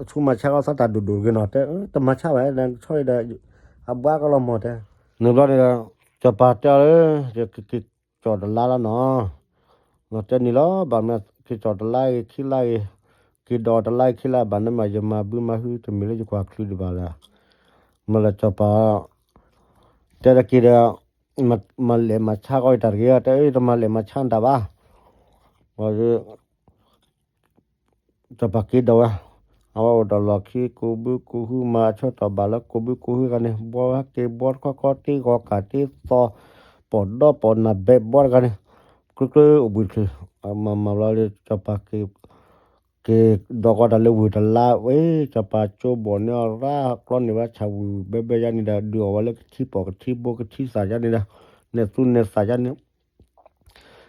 ဆူမၤဆါကီသးတၢ်ဒိၣ်ဒိၣ်တဂ့ၤနီၤ တဲတမၤဆါဘၣ် နကဆီအံၤဒီး အဘှါကီလီၤမၢ်တဲ, န့ၣ်ဘျီန့ၣ်ဒီး စီၤပၤတဲအီၤလၢ ယကက့ၤကၠီၣ်တလါလီၤနီၤ, နီၤတဲန့ၣ်လီၤ ဘၣ်မနုၤက့ၤကၠီၣ်တလါဂ့ၤခံလါဂ့ၤ, က့ၤဒီးတလါဂ့ၤခံလါ ဘၣ်နီတမံၤ ယမၤဘုမၤဟုတမ့ၢ်လၢယကွၢ်ချုးဒံးဘၣ်လၢ, မ့ၢ်လၢစီၤပၤ တဲတက့ၤဒီး မၤလဲၤမၤဆါကီးတၢ်တဂ့ၤ တဲအၢ တမၤလဲၤမၤဆါတၢ်ဘၣ်, စီၤပၤက့ၤဒီးဝဲ, အဝဲအိၣ်ဒီးလီၢ်ခံ ကိးဘုကိးဟု မၤအဆၢကတီၢ်ဘၣ်လၢကိးဘုကိးဟုတဂၤန့ၣ် ဘှီဟဲက့ၤဘှီတခီခီ တ့ဂီၤကၢ်တ့သီ ပိာ်ဒီပိာ်နၢ်ဘဲဘှီတဂၤန့ၣ်, ကျိကျိအိၣ်ဘှံးတချုး, မၤမၤဘျီလၢစီၤပၤက့ၤ က့ၤဒီးကီးတၢ်လၢဝ့ၢ်တလါဝဲ, စီၤပၤကၠိဘီၣ်န့ၢ်အီၤရၣ်ကျီန့ၢ်ဝဲဆၣ်ဝံၤဘဲဘဲယါန့ၣ်ဒီး ဒုးအီၣ်ဝဲလၢကထံပိာ်ကထံဘိကထံသၣ်ယါန့ၣ်ဒီး, နဲၣ်သူနဲၣ်သၣ်ယါန့ၣ်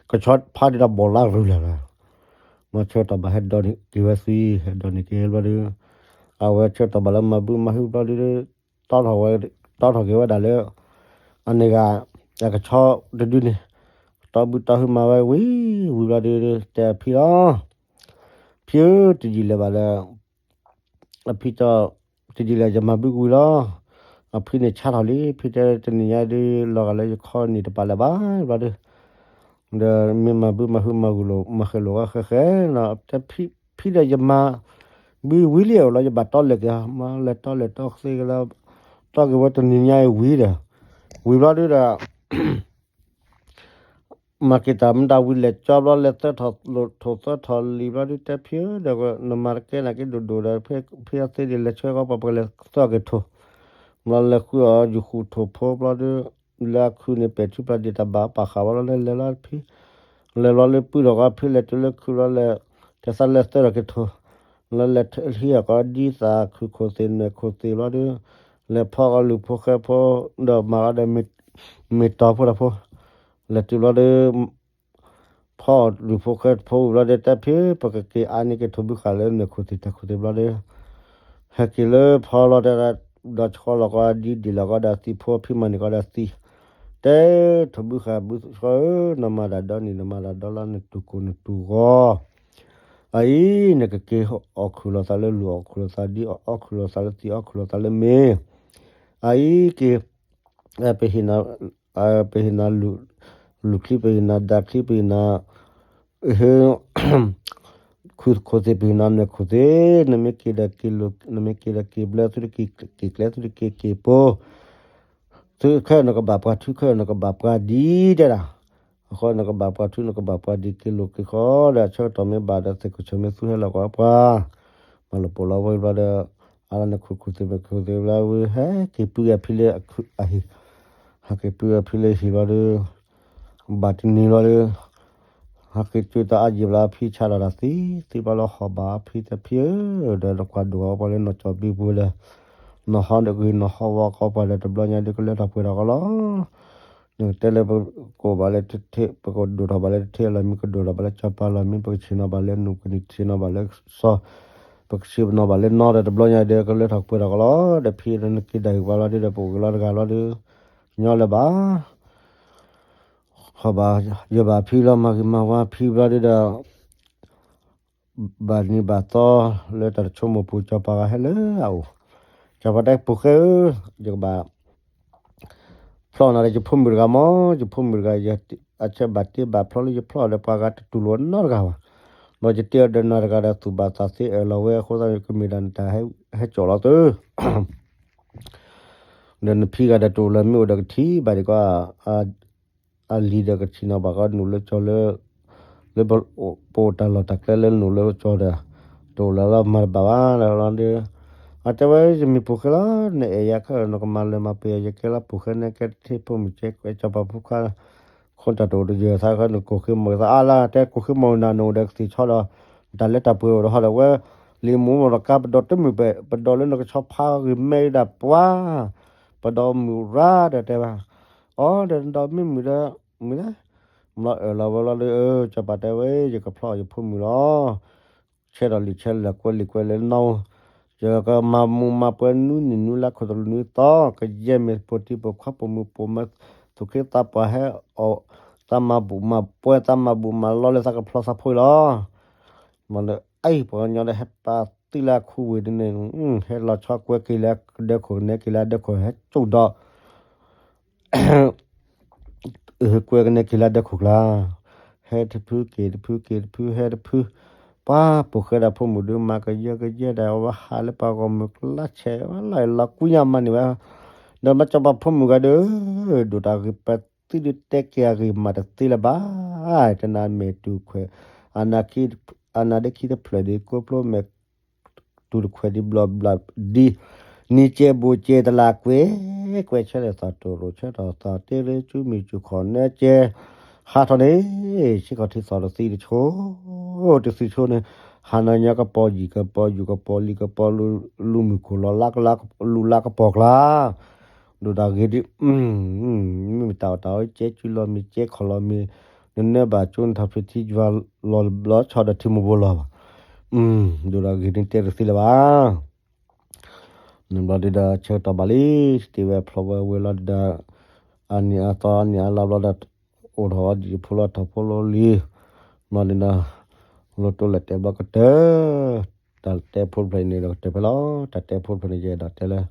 ကဆီဖါဒံးဒီးဘီၣ်လါရုၢ်လၢ်လၢ်, မ့ၢ်ဆၢကတီၢ်ဘၣ်ဟဲဒိးန့ၢ်က့ၤဝဲသံ, ဟဲဒိးန့ၢ်က့ၤဘျီဒီး, အဝဲဆၢကတီၢ်ဘၣ်လၢမၤဘုမၤဟုဘျီဒီး, တီထီၣ်ဝဲ, တီထီၣ်က့ၤဝဲဒၣ်လၢ အန့ၣ်ဂၤ, အကဆီတဒုန့ၣ်, တီဘုတီဟုမၤဝဲဝံၤ, ဝံၤဘျီဒီး တဲအဖံလီၤ, ဖံဧၢ တယံာ်လၢၤဘၣ်ဒီး အဖံတဲ, တယံာ်လၢၤ ယမၤဘုကဝံၤလီၤ, အဖံန့ၣ်ဆါထီၣ်လံ, ဖံတဲတနံၤညါဒုး လီၤဂာ်လၢယခီနံၣ်တပာ်လၢၤဘၣ်, ဘျီဒီး, ဒီးမ့ၢ်မၤဘုမၤဟုမၤဂုာ်လိာ် မၤဃဲၤလိာ်ဂီၢ်ဃဲဃဲနီၤ, တဲဖံဒီးယမၤဘုဝံၤလံ အိၣ်လီၤ ယဘၣ်တီလဲၣ်က့ၤ, မၤလဲၤတီလဲၤတီသ့က့ၤလီၤ, တီက့ၤဝဲတနံၤညါအံၤဝံၤဒီး, ဝံၤဘျီဒုးဒီး မၤက့ၤတၢ်မတၤဝံၤလဲၤကၠီဘျီ လဲၤသၢထီၣ်ထိၣ်သၢထီၣ်လံၤဘျီဒုး တဲဖံဧၢ ဒီးနမၤတကဲနာ်က့ဒိၣ်ဒိၣ်ဒီး ဖဲအသ့ဒ်လဲၤဆၢကီးပှၤပကလဲၤသၢက့ၤထိၣ်, ဘျီလဲၤဃုအီၤယူၤဃုာ်ထိၣ်ဖိဘျီဒုး, လၢအခုန့ၣ် ပဲာ်ထံပျၢ်ဒံးတၢ်ဘၣ်ပာ်ဃာ်ဘျီလၢလဲၤလီၤဖံ, လဲၤဘျီလၢပုၢ်ထီၣ်ကီးဖံလဲၤတုၤလၢခုဘျီလဲၤ, တဲသးလဲၤသၢထီၣ်က့ၤထိၣ်, လၢလဲၤဟံးအီၤကီးဒ်သးခုခိၣ်သ့ၣ်နွဲၣ်ခိၣ်သ့ၣ်ဘျီဒုး, လဲၤဖီကီးလူၤဖိဃဲဖိ, ဒီးမၤကီးဒီး မ့ၢ်တီၤဖိတၢ်ဖိ, လဲၤတုၤဘျီဒီး ဖီအီၤလူၤဖိဃဲဖိဝံၤဘျီဒီး တဲဖံ ပကက့ၤအါန့ၢ်က့ၤထိၣ်ဘုဃာ်လၢနွဲၣ်ခိၣ်သ့ၣ်တၢ်ခိၣ်သ့ၣ်ဘျီဒီး, ဟဲက့ၤလၢဖီလီၤတဲဒၣ်, ဒီးဆှီလီၤကီးဒ်ဒံးလီၤကီးဒီးသံးဖိ ဖံမၤန့ၢ်ကီးဒီးသံး, တဲထိၣ်ဘုဃာ်ဘုဆှီဧၢ, နမၤတၢ်ဒီနံၤ နမၤတၢ်ဒီလါ နတူၢ်ကိၢ်နတူၢ်ဂီၤ အအံၤ နကက့ၤအီၣ်ခုၣ်လီၤသးလၢလူၤ အီၣ်ခုၣ်လီၤသးဒ် အီၣ်ခုၣ်လီၤသးလၢသံး အီၣ်ခုၣ်လီၤသးလၢမ့ၤ, အအံၤက့ၤ ပဟ့ၣ်နၤ ပဟ့ၣ်နၤ လူၢ်ချံ ပဟ့ၣ်နၤ ဒၣ်ချံ ပဟ့ၣ်နၤ ဟ့ၣ် ခုခိၣ်သ့ၣ် ပဟ့ၣ်နၤ နွဲၣ်ခိၣ်သ့ၣ်, နမ့ၢ်က့ၤဒီးက့ၤလိာ် နမ့ၢ်က့ၤဒီးက့ၤဘျၢ သုတက့ၤကျဲ သုတက့ၤက့ၤပိၤ သုခဲအံၤနကဘၣ်ပှၤ ထုခဲအံၤနကဘၣ်ပှၤဒ်တဲဒၣ်, အဃိနကဘၣ်ပှၤ ထုနကဘၣ်ပှၤဒ်က့ၤလိာ်က့ၤဃီဒီး အဆၢကတီၢ်မ့ၢ်ဘၣ်ဒီး သ့ၣ်ခိၣ်ဆၢမ့ၢ်သူဟဲလီၤကီးပှၤ, မၤလိာ်ပိာ်လီၤဝဲဘျီဒီး အါလီၤနခိၣ်ခိၣ်သ့ၣ်မ့ၢ်ခိၣ်သ့ၣ်ဘျီဝဲ ဟဲက့ၤပုၢ်အဖံလၢအဟံၣ်, ဟဲက့ၤပုၢ်အဖံလၢဟံၣ်ဘျီဒီး ဘၣ်တနံၤဘျီဒီး ဟဲက့ၤကၠိတၢ်အါယံာ်ဘျီ ဖံဆါလီၤတၢ်သံ သံဘျီလီၤဟီၣ်ဘၣ်ဖံတဲဖံဧၢ, ဒီးနကွၢ်ဒိၣ်အီၤပှၤလၢနီၢ်ကၠီဘံပူၤဒီး နီၢ်ဟီဒီးဂ့ၤ နီၢ်ဟီဝီကီးပှၤဒီး တဘျီညါဒီးကလၢထီၣ်ပှဲၤထီၣ်ကီးလီၤ. နကတဲလၢပကအိၣ်ဘၣ်လၢတထံ ပကဒိၣ်ထီၣ်ဘၣ်လၢတထံအလီၢ်မံၤ ကဒိၣ်ထီၣ်ဘၣ်လၢစီၤပၤလီၢ်မံၤ ပကဆ့ၣ်နီၤဘၣ်လၢနူၢ် ပကဆ့ၣ်နီၤဘၣ်လၢစီၤ ပကဆ့ၣ်နီၤဘၣ်လၢနီၢ်ဒီး တဘျီညါဒီးကလၢထီၣ်ပှဲၤထီၣ်ကီးလီၤ. ဒီးဖံဒီးနက့ၤဒၣ်ဂ့ၤပှၤလီၤဒီး ပအိၣ်က့ၤလီၤတဂၤလီၤဒီး ညီလၢၤဘၣ် ဟီၣ်ဘၣ်ယၢၤဘၣ်ဖံလီၤ မၤဂ့ၤမၤဝါဖံဘျီဒုဒီး ဘၣ်နံၤဘၣ်သီလၢတၢ်တဆိကမိၣ်ပူၤ စီၤပၤဂၤဟဲလၢအအိၣ်, စီၤပၤတဲ ပိာ်ဃဲဧၢ, ယကဘၣ်ဖျီနၤဒီးယဖိမုၣ်တဂၤမး, ယဖိမုၣ်တဂၤ အဆၢဘၣ်တ့ဘၣ်ဖျီလၢယဖျီဒီးပှၤဂၤတတူၢ်လိာ်နီတဂၤဘၣ်, ဒီးယတ့အီၤဒီးနၤတဂၤဒီးသူၣ်ဘၣ်သးသ့အၢၣ်လီၤဝဲအဃိသတး ကမ့ၢ်ဒၣ်နတၢ်ဟဲကၠီၣ်လီၤသု ဒီးနဖံဂၤဒီးတအိၣ်လၢၤ မ့ၢ်အိၣ်ဒီးကထံၣ်ဘၣ်ဒံးကီး အလံၤဒီးကထံၣ်နီၤဘၣ်ကီး နူၢ်လၢကၠီလၢ လၢပအိၣ်တၢ်လီၢ်တၢ်ကျဲလၢနူၢ်လၢကၠီဒီး တအိၣ်လၢၤလီၤမၤတဘၣ်ဘၣ်လီၤဒီး အတဲဝဲ ယမ့ၢ်ပိာ်ဃဲလီၤ နအဲၣ်ယၤခဲလၢာ် နကမၤလၢၤမၤပှဲၤယၤ ယကဲလၢပိာ်ဃဲ နကဲတထံၣ်ဖိမုၣ်ကဲ ကဲစီၤပၤဖိခွါ ခိၣ်တၢ်တအိၣ်ဒီးယသးခီ နကိၢ်ဃ့မီၢ်သးအါလၢ် တဲကိၢ်ဃ့မီၢ်နၤ နအိၣ်ဒီးကသ့ၣ်ဆီဒီး တၢ်လၢတၢ်ပှဲၤအိၣ်ဒီးဟီဒီးဝဲ လံာ်မူမီၢ်ဒီးကါပဒီတမုာ်ပဲာ် ပဒီလၢနကဆီဖါဂ့ၤမဲဒၣ်ပှၤ, ပဒီမုာ်ရၤဒီးတဲဘၣ်, အိ ဒီးနဒီမ့ၢ်မုာ်ဒီး, မုာ်လၢ, မ့ၢ်လီၤအၢၣ်လီၤဝဲလီၤဒီး စီၤပၤတဲဝဲ ယကဖျီယဖိမုၣ်လီၤ. ဆဲးဒီးလံာ်ဆဲးလၢကွဲးလံာ်ကွဲးလဲၣ်နီၣ်, ယကမၤမူးမၤပွဲနွံနံၣ်နွံလါခိၣ်သလုးနွံသီ, ကယဲၢ်မ့ၢ်ပိာ်တံၤပိာ်ခွါပိာ်မုၣ်ပိာ်မၢ် သူၣ်က့သးပှၢ်ဟဲအီၣ်, သးမၤဘူၣ်မၤပွဲသးမၤဘူၣ်မၤလီလၢသးကဖျီသးဖိအံၤလီၤ. မ့ၢ်လၢအံၤ ပှၤကညီဒီးဟဲပာ်သံလၢအခူဝ့ၢ်ဒ်န့ၣ်, ဟဲလီၤဆီကွဲက့ၤလၢဒၢခိၣ် ကနဲက့ၤလၢဒၢခိၣ် ဟဲစိာ်ဒီး ကွဲကနဲက့ၤလၢဒၢခိၣ်ကျါ, ဟဲတဖုက့ၤတဖုက့ၤတဖုဟဲတဖု, ပှၤပိာ်ဃဲဒီးဖိမုၣ်ဒုးမၤကယၢကယဲဒီး အဝဲဟးလၢပှၤဂီၢ်မုၢ်ကျါဆဲးဝဲလီၤ လီၤကွံညါမးန့ၣ်ဝဲ, ဒီးမ့ၢ်စီၤပၤဖိမုၣ်ဂၤဒီး, ဒိၣ်တၢ်ဂ့ၤပသံဒုးတဲက့ၤအဂ့ၢ်မးတသ့လၢၤဘၣ်, တနၤမဲာ်တူၢ်ခွဲး, အနၢ်ခံ, အနၢ်ဒ့ခံတဖျၢၣ်ဒ်ကိးဖျိမဲာ် တူၢ်တခွဲးဒ်ဘျီဘျီဒ်, နံၤကဲဘိၣ်ကဲတလးကွဲ, ကွဲးဆၢထၢၣ်သးတိၢ်ရိၣ်ဆၢထၢၣ်သးတ့ရ့ စုမုၢ်စုခီၣ်နၢကဲ, ဟးထီၣ်န့ၣ်, ဆ့ကီၢ်ထံသီၣ်တသံတဆိ, တသံဆိန့ၣ်, ဟးနီၢ်ညီကပီၤယံာ်ကပီၤယူၢ်ကပီၤလံၤကပီၤလူၤမုၢ်ခိၣ်လီၤလါကလါလူၤလါကပီၤကျါ, ဒိၣ်တၢ်ဂ့ၤဒ် မ့ၢ်မတၤအီၣ်တၢ်အီကဲကုလီၤမ့ၢ်ကဲခီၣ်လီၤမ့ၢ်, နနၢဘၣ်ကၠိနထီၣ်ဖျ့ထံယွၤလီၤဘျီဆီဒီးထံမိၢ်ဘိလီၤဘၣ်, ဒိၣ်တၢ်ဂ့ၤန့ၣ်တဲတသ့လၢၤဘၣ်. န့ၣ်ဘျီဒုဒီးဆၢကတီၢ်ဘၣ်လံ, စတ့ဝဲဖျီဝဲဝဲလီၤဒုဒီး, အနံၣ်အသီအနံၣ်အလါဘျီဒီး, အိၣ်ထီၣ်ဝဲဒံးဖိလီၤထီၣ်ဖိလီၤလံၤ, ဘျီဒုဒီး, လိၣ်တိၢ်လဲၤတဲဘျီကတၢၢ်, တၢ်တဲဖိတဖျၢၣ်အံၤန့ၣ်ဒီးကတၢၢ်ဖဲလီၤ, တၢ်တဲဖိတဖျၢၣ်န့ၣ်ယအဲၣ်ဒိးတဲလၢ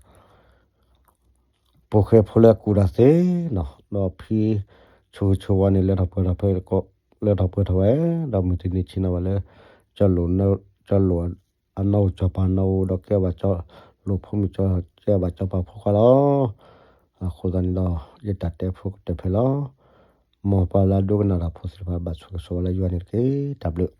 ပိာ်ဃဲဖိလၢအကူၣ်တၢ်သ့နီၤ, ဒီးဖံ, ဆိၣ်ဂ့ၤဆိၣ်ဝါန့ၣ် လၢထီၣ်ပှဲၤထီၣ်ဖဲ, လၢထီၣ်ပှဲၤထီၣ်ဝဲ, ဒီးမုၢ်တနံၤဆ့ၣ်နီၤဝဲလၢ, ကၠီလိာ်, ကၠီလိာ်အနီၢ်အိၣ်စီၤပၤနီၢ်အိၣ်ဒီးကဲဘၣ်ကၠီ, လိာ်ဖိမုၣ်ကၠီ, ကဲဘၣ်စီၤပၤဖိခွါလီၤ. အဃိသတးန့ၣ်ဒီး, ယတၢ်တဲဖိကတၢၢ်ဖဲလီၤ. မ်ပှၤလၢအဒိကနၣ်တၢ်ဖိသ့ၣ်တဖၣ်ဘၣ်ဆိၣ်ဂ့ၤဆိၣ်ဝါလၢယွၤန့ၣ်တက့ၢ်. တၢ်ဘျုး